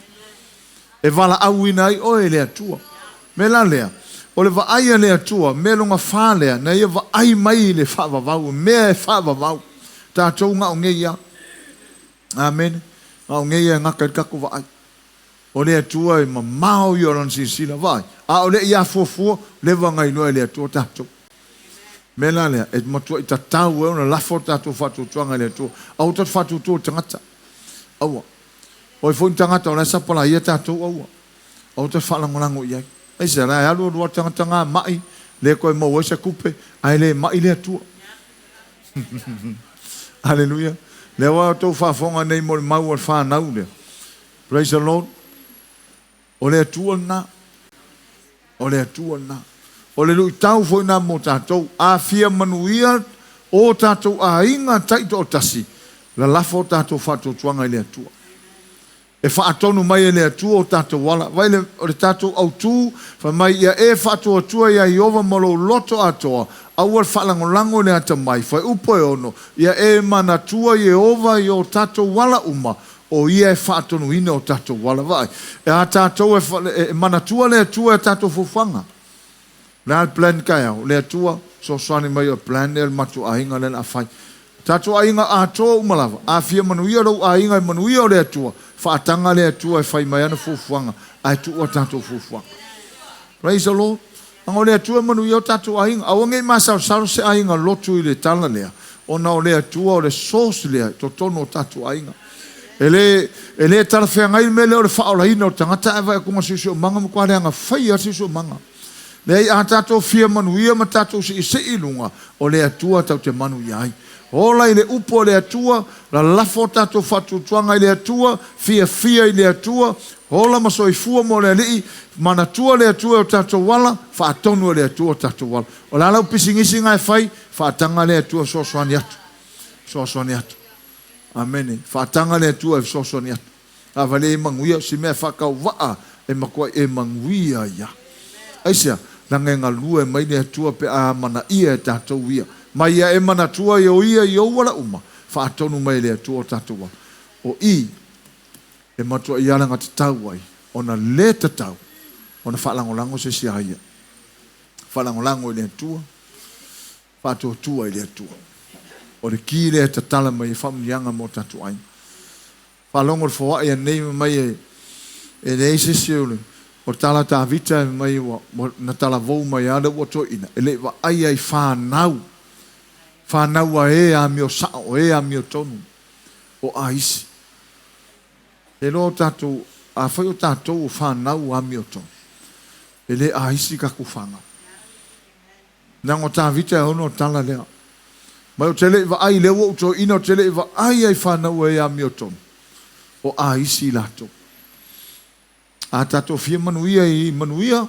S1: E valaauina ai oe e le Atua. Mea la lea, o le vaai a le Atua, mea lona fa lea, na ia vaai mai i le faavavau, mea e faavavau. Tatou na o nei lava. Amene. Na o nei e gata ai le tatou vaai. O le Atua e mamao ia o Lana silasila, vaai, a o le i afuafua, leva ona iloa e le Atua tatou. Mea la lea, e matuai tatau ai ona lafo le tatou faatuatuaga i le Atua. Aua tatou te faatuatua i tagata. Aua. O ai foi ni tagata o la e sapalaia tatou, aua. Aua tatou te faalagolago i ai. Aisea? La e alu alu lava le tagata na mai, le toe maua ai se tupe, ae le mai le Atua. Aleluia. Lea ua outou faafofoga nei mo le mau a le fanau lea. Praise the Lord. O le Atua lena. O le Atua lena. O le luitau foi lena mo tatou. A fia manuia o tatou aiga taitoatasi, lalafo o tatou faatuatuaga i le Atua. E faatonu mai e le Atua o tatou ala. Vaai le, o le tatou autu, fai mai, Ia e faatuatua iā Ieova ma lou loto atoa, aua le faalagolago i le atamai, fuaiupu e 6, Ia e manatua Ieova i o tatou ala uma, o Ia e faatonuina o tatou ala. Vaai, e a tatou e, e manatua le Atua i a tatou fuafuaga. O le a le plan taeao? Le Atua, fesoasoani mai o le plan lea o le matou aiga lea o le a fai. Tatou aiga atoa uma lava, a fia manuia lou aiga i manuia o le Atua, faataga le Atua e fai mai ana fuafuaga, ae tuu a tatou fuafuaga. Praise the Lord. Leaga o le Atua e manuia o tatou aiga. Aua ne i masalosalo se aiga lotu i le tala lea, ona o le Atua o le source lea i totonu o tatou aiga. E le, e le talafeagai le mea lea o le faaolaina o le tagata ae vaai atu na siosiomaga matua leaga faia le siosiomaga. Leai, a tatou fia manuia ma tatou siisii i luga, o le Atua tatou te manuia ai. Ola i le upu a le Atua, lalafo tatou faatuatuaga i le Atua, fiafia i le Atua, ola ma soifua mo le Alii, manatua le Atua e o tatou ala, faatonu e le Atua o tatou ala. O le a lau pisinisi na e fai, faataga le Atua e fesoasoani atu. Fesoasoani atu. Amene. Faataga le Atua e fesoasoani atu. A vale e manuia, si mea faatauvaa e matuai e manuia ai a. Aisea? Leaga e galue mai le Atua pe a amanaia e tatou ia. Mai ia e manatua i o ia i ou ala uma, faatonu mai e le Atua o tatou ala. O i e matuai alagatatau ai ona le tatau ona faalagolago se isi a ia. Faalagolago i le Atua, faatuatua i le Atua. O le ki lea e tatala mai e faamuniaga mo tatou aiga. Faalogo le foai anei ma mai e e leai se isi o le o le tala a Tavita e mai ua na talavou mai a lea ua toeaina e le i vaaia i fanau fanau a e amio sao o e amio tonu o aisi. E iloa o tatou afai o tatou o fanau amio tonu e le aisi tatou fanau. Leaga o Tavita e ono le tala lea. Mai ou te le i vaai, lea ua ou toeaina, ou te le i vaai ai fanau e amiotonu, o aisi i latou. A tatou fia manuia i manuia,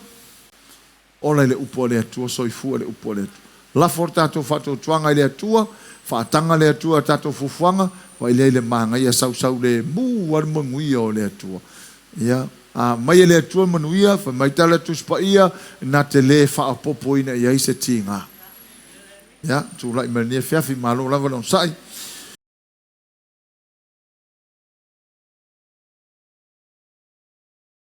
S1: ola i le upu a le Atua, soifua i le upu a le Atua. Lafo le tatou faatuatuaga i le Atua, faataga le Atua i a tatou fuafuaga, vaai lea i le manaia sausaulemu lava le manuia o le Atua. Ia, a aumai e le Atua manuia, fai mai tala Tusi Paia, na te le faaopoopoina i ai se tiga. Ia, tulai mai lenei afiafi, malo lava le onosai.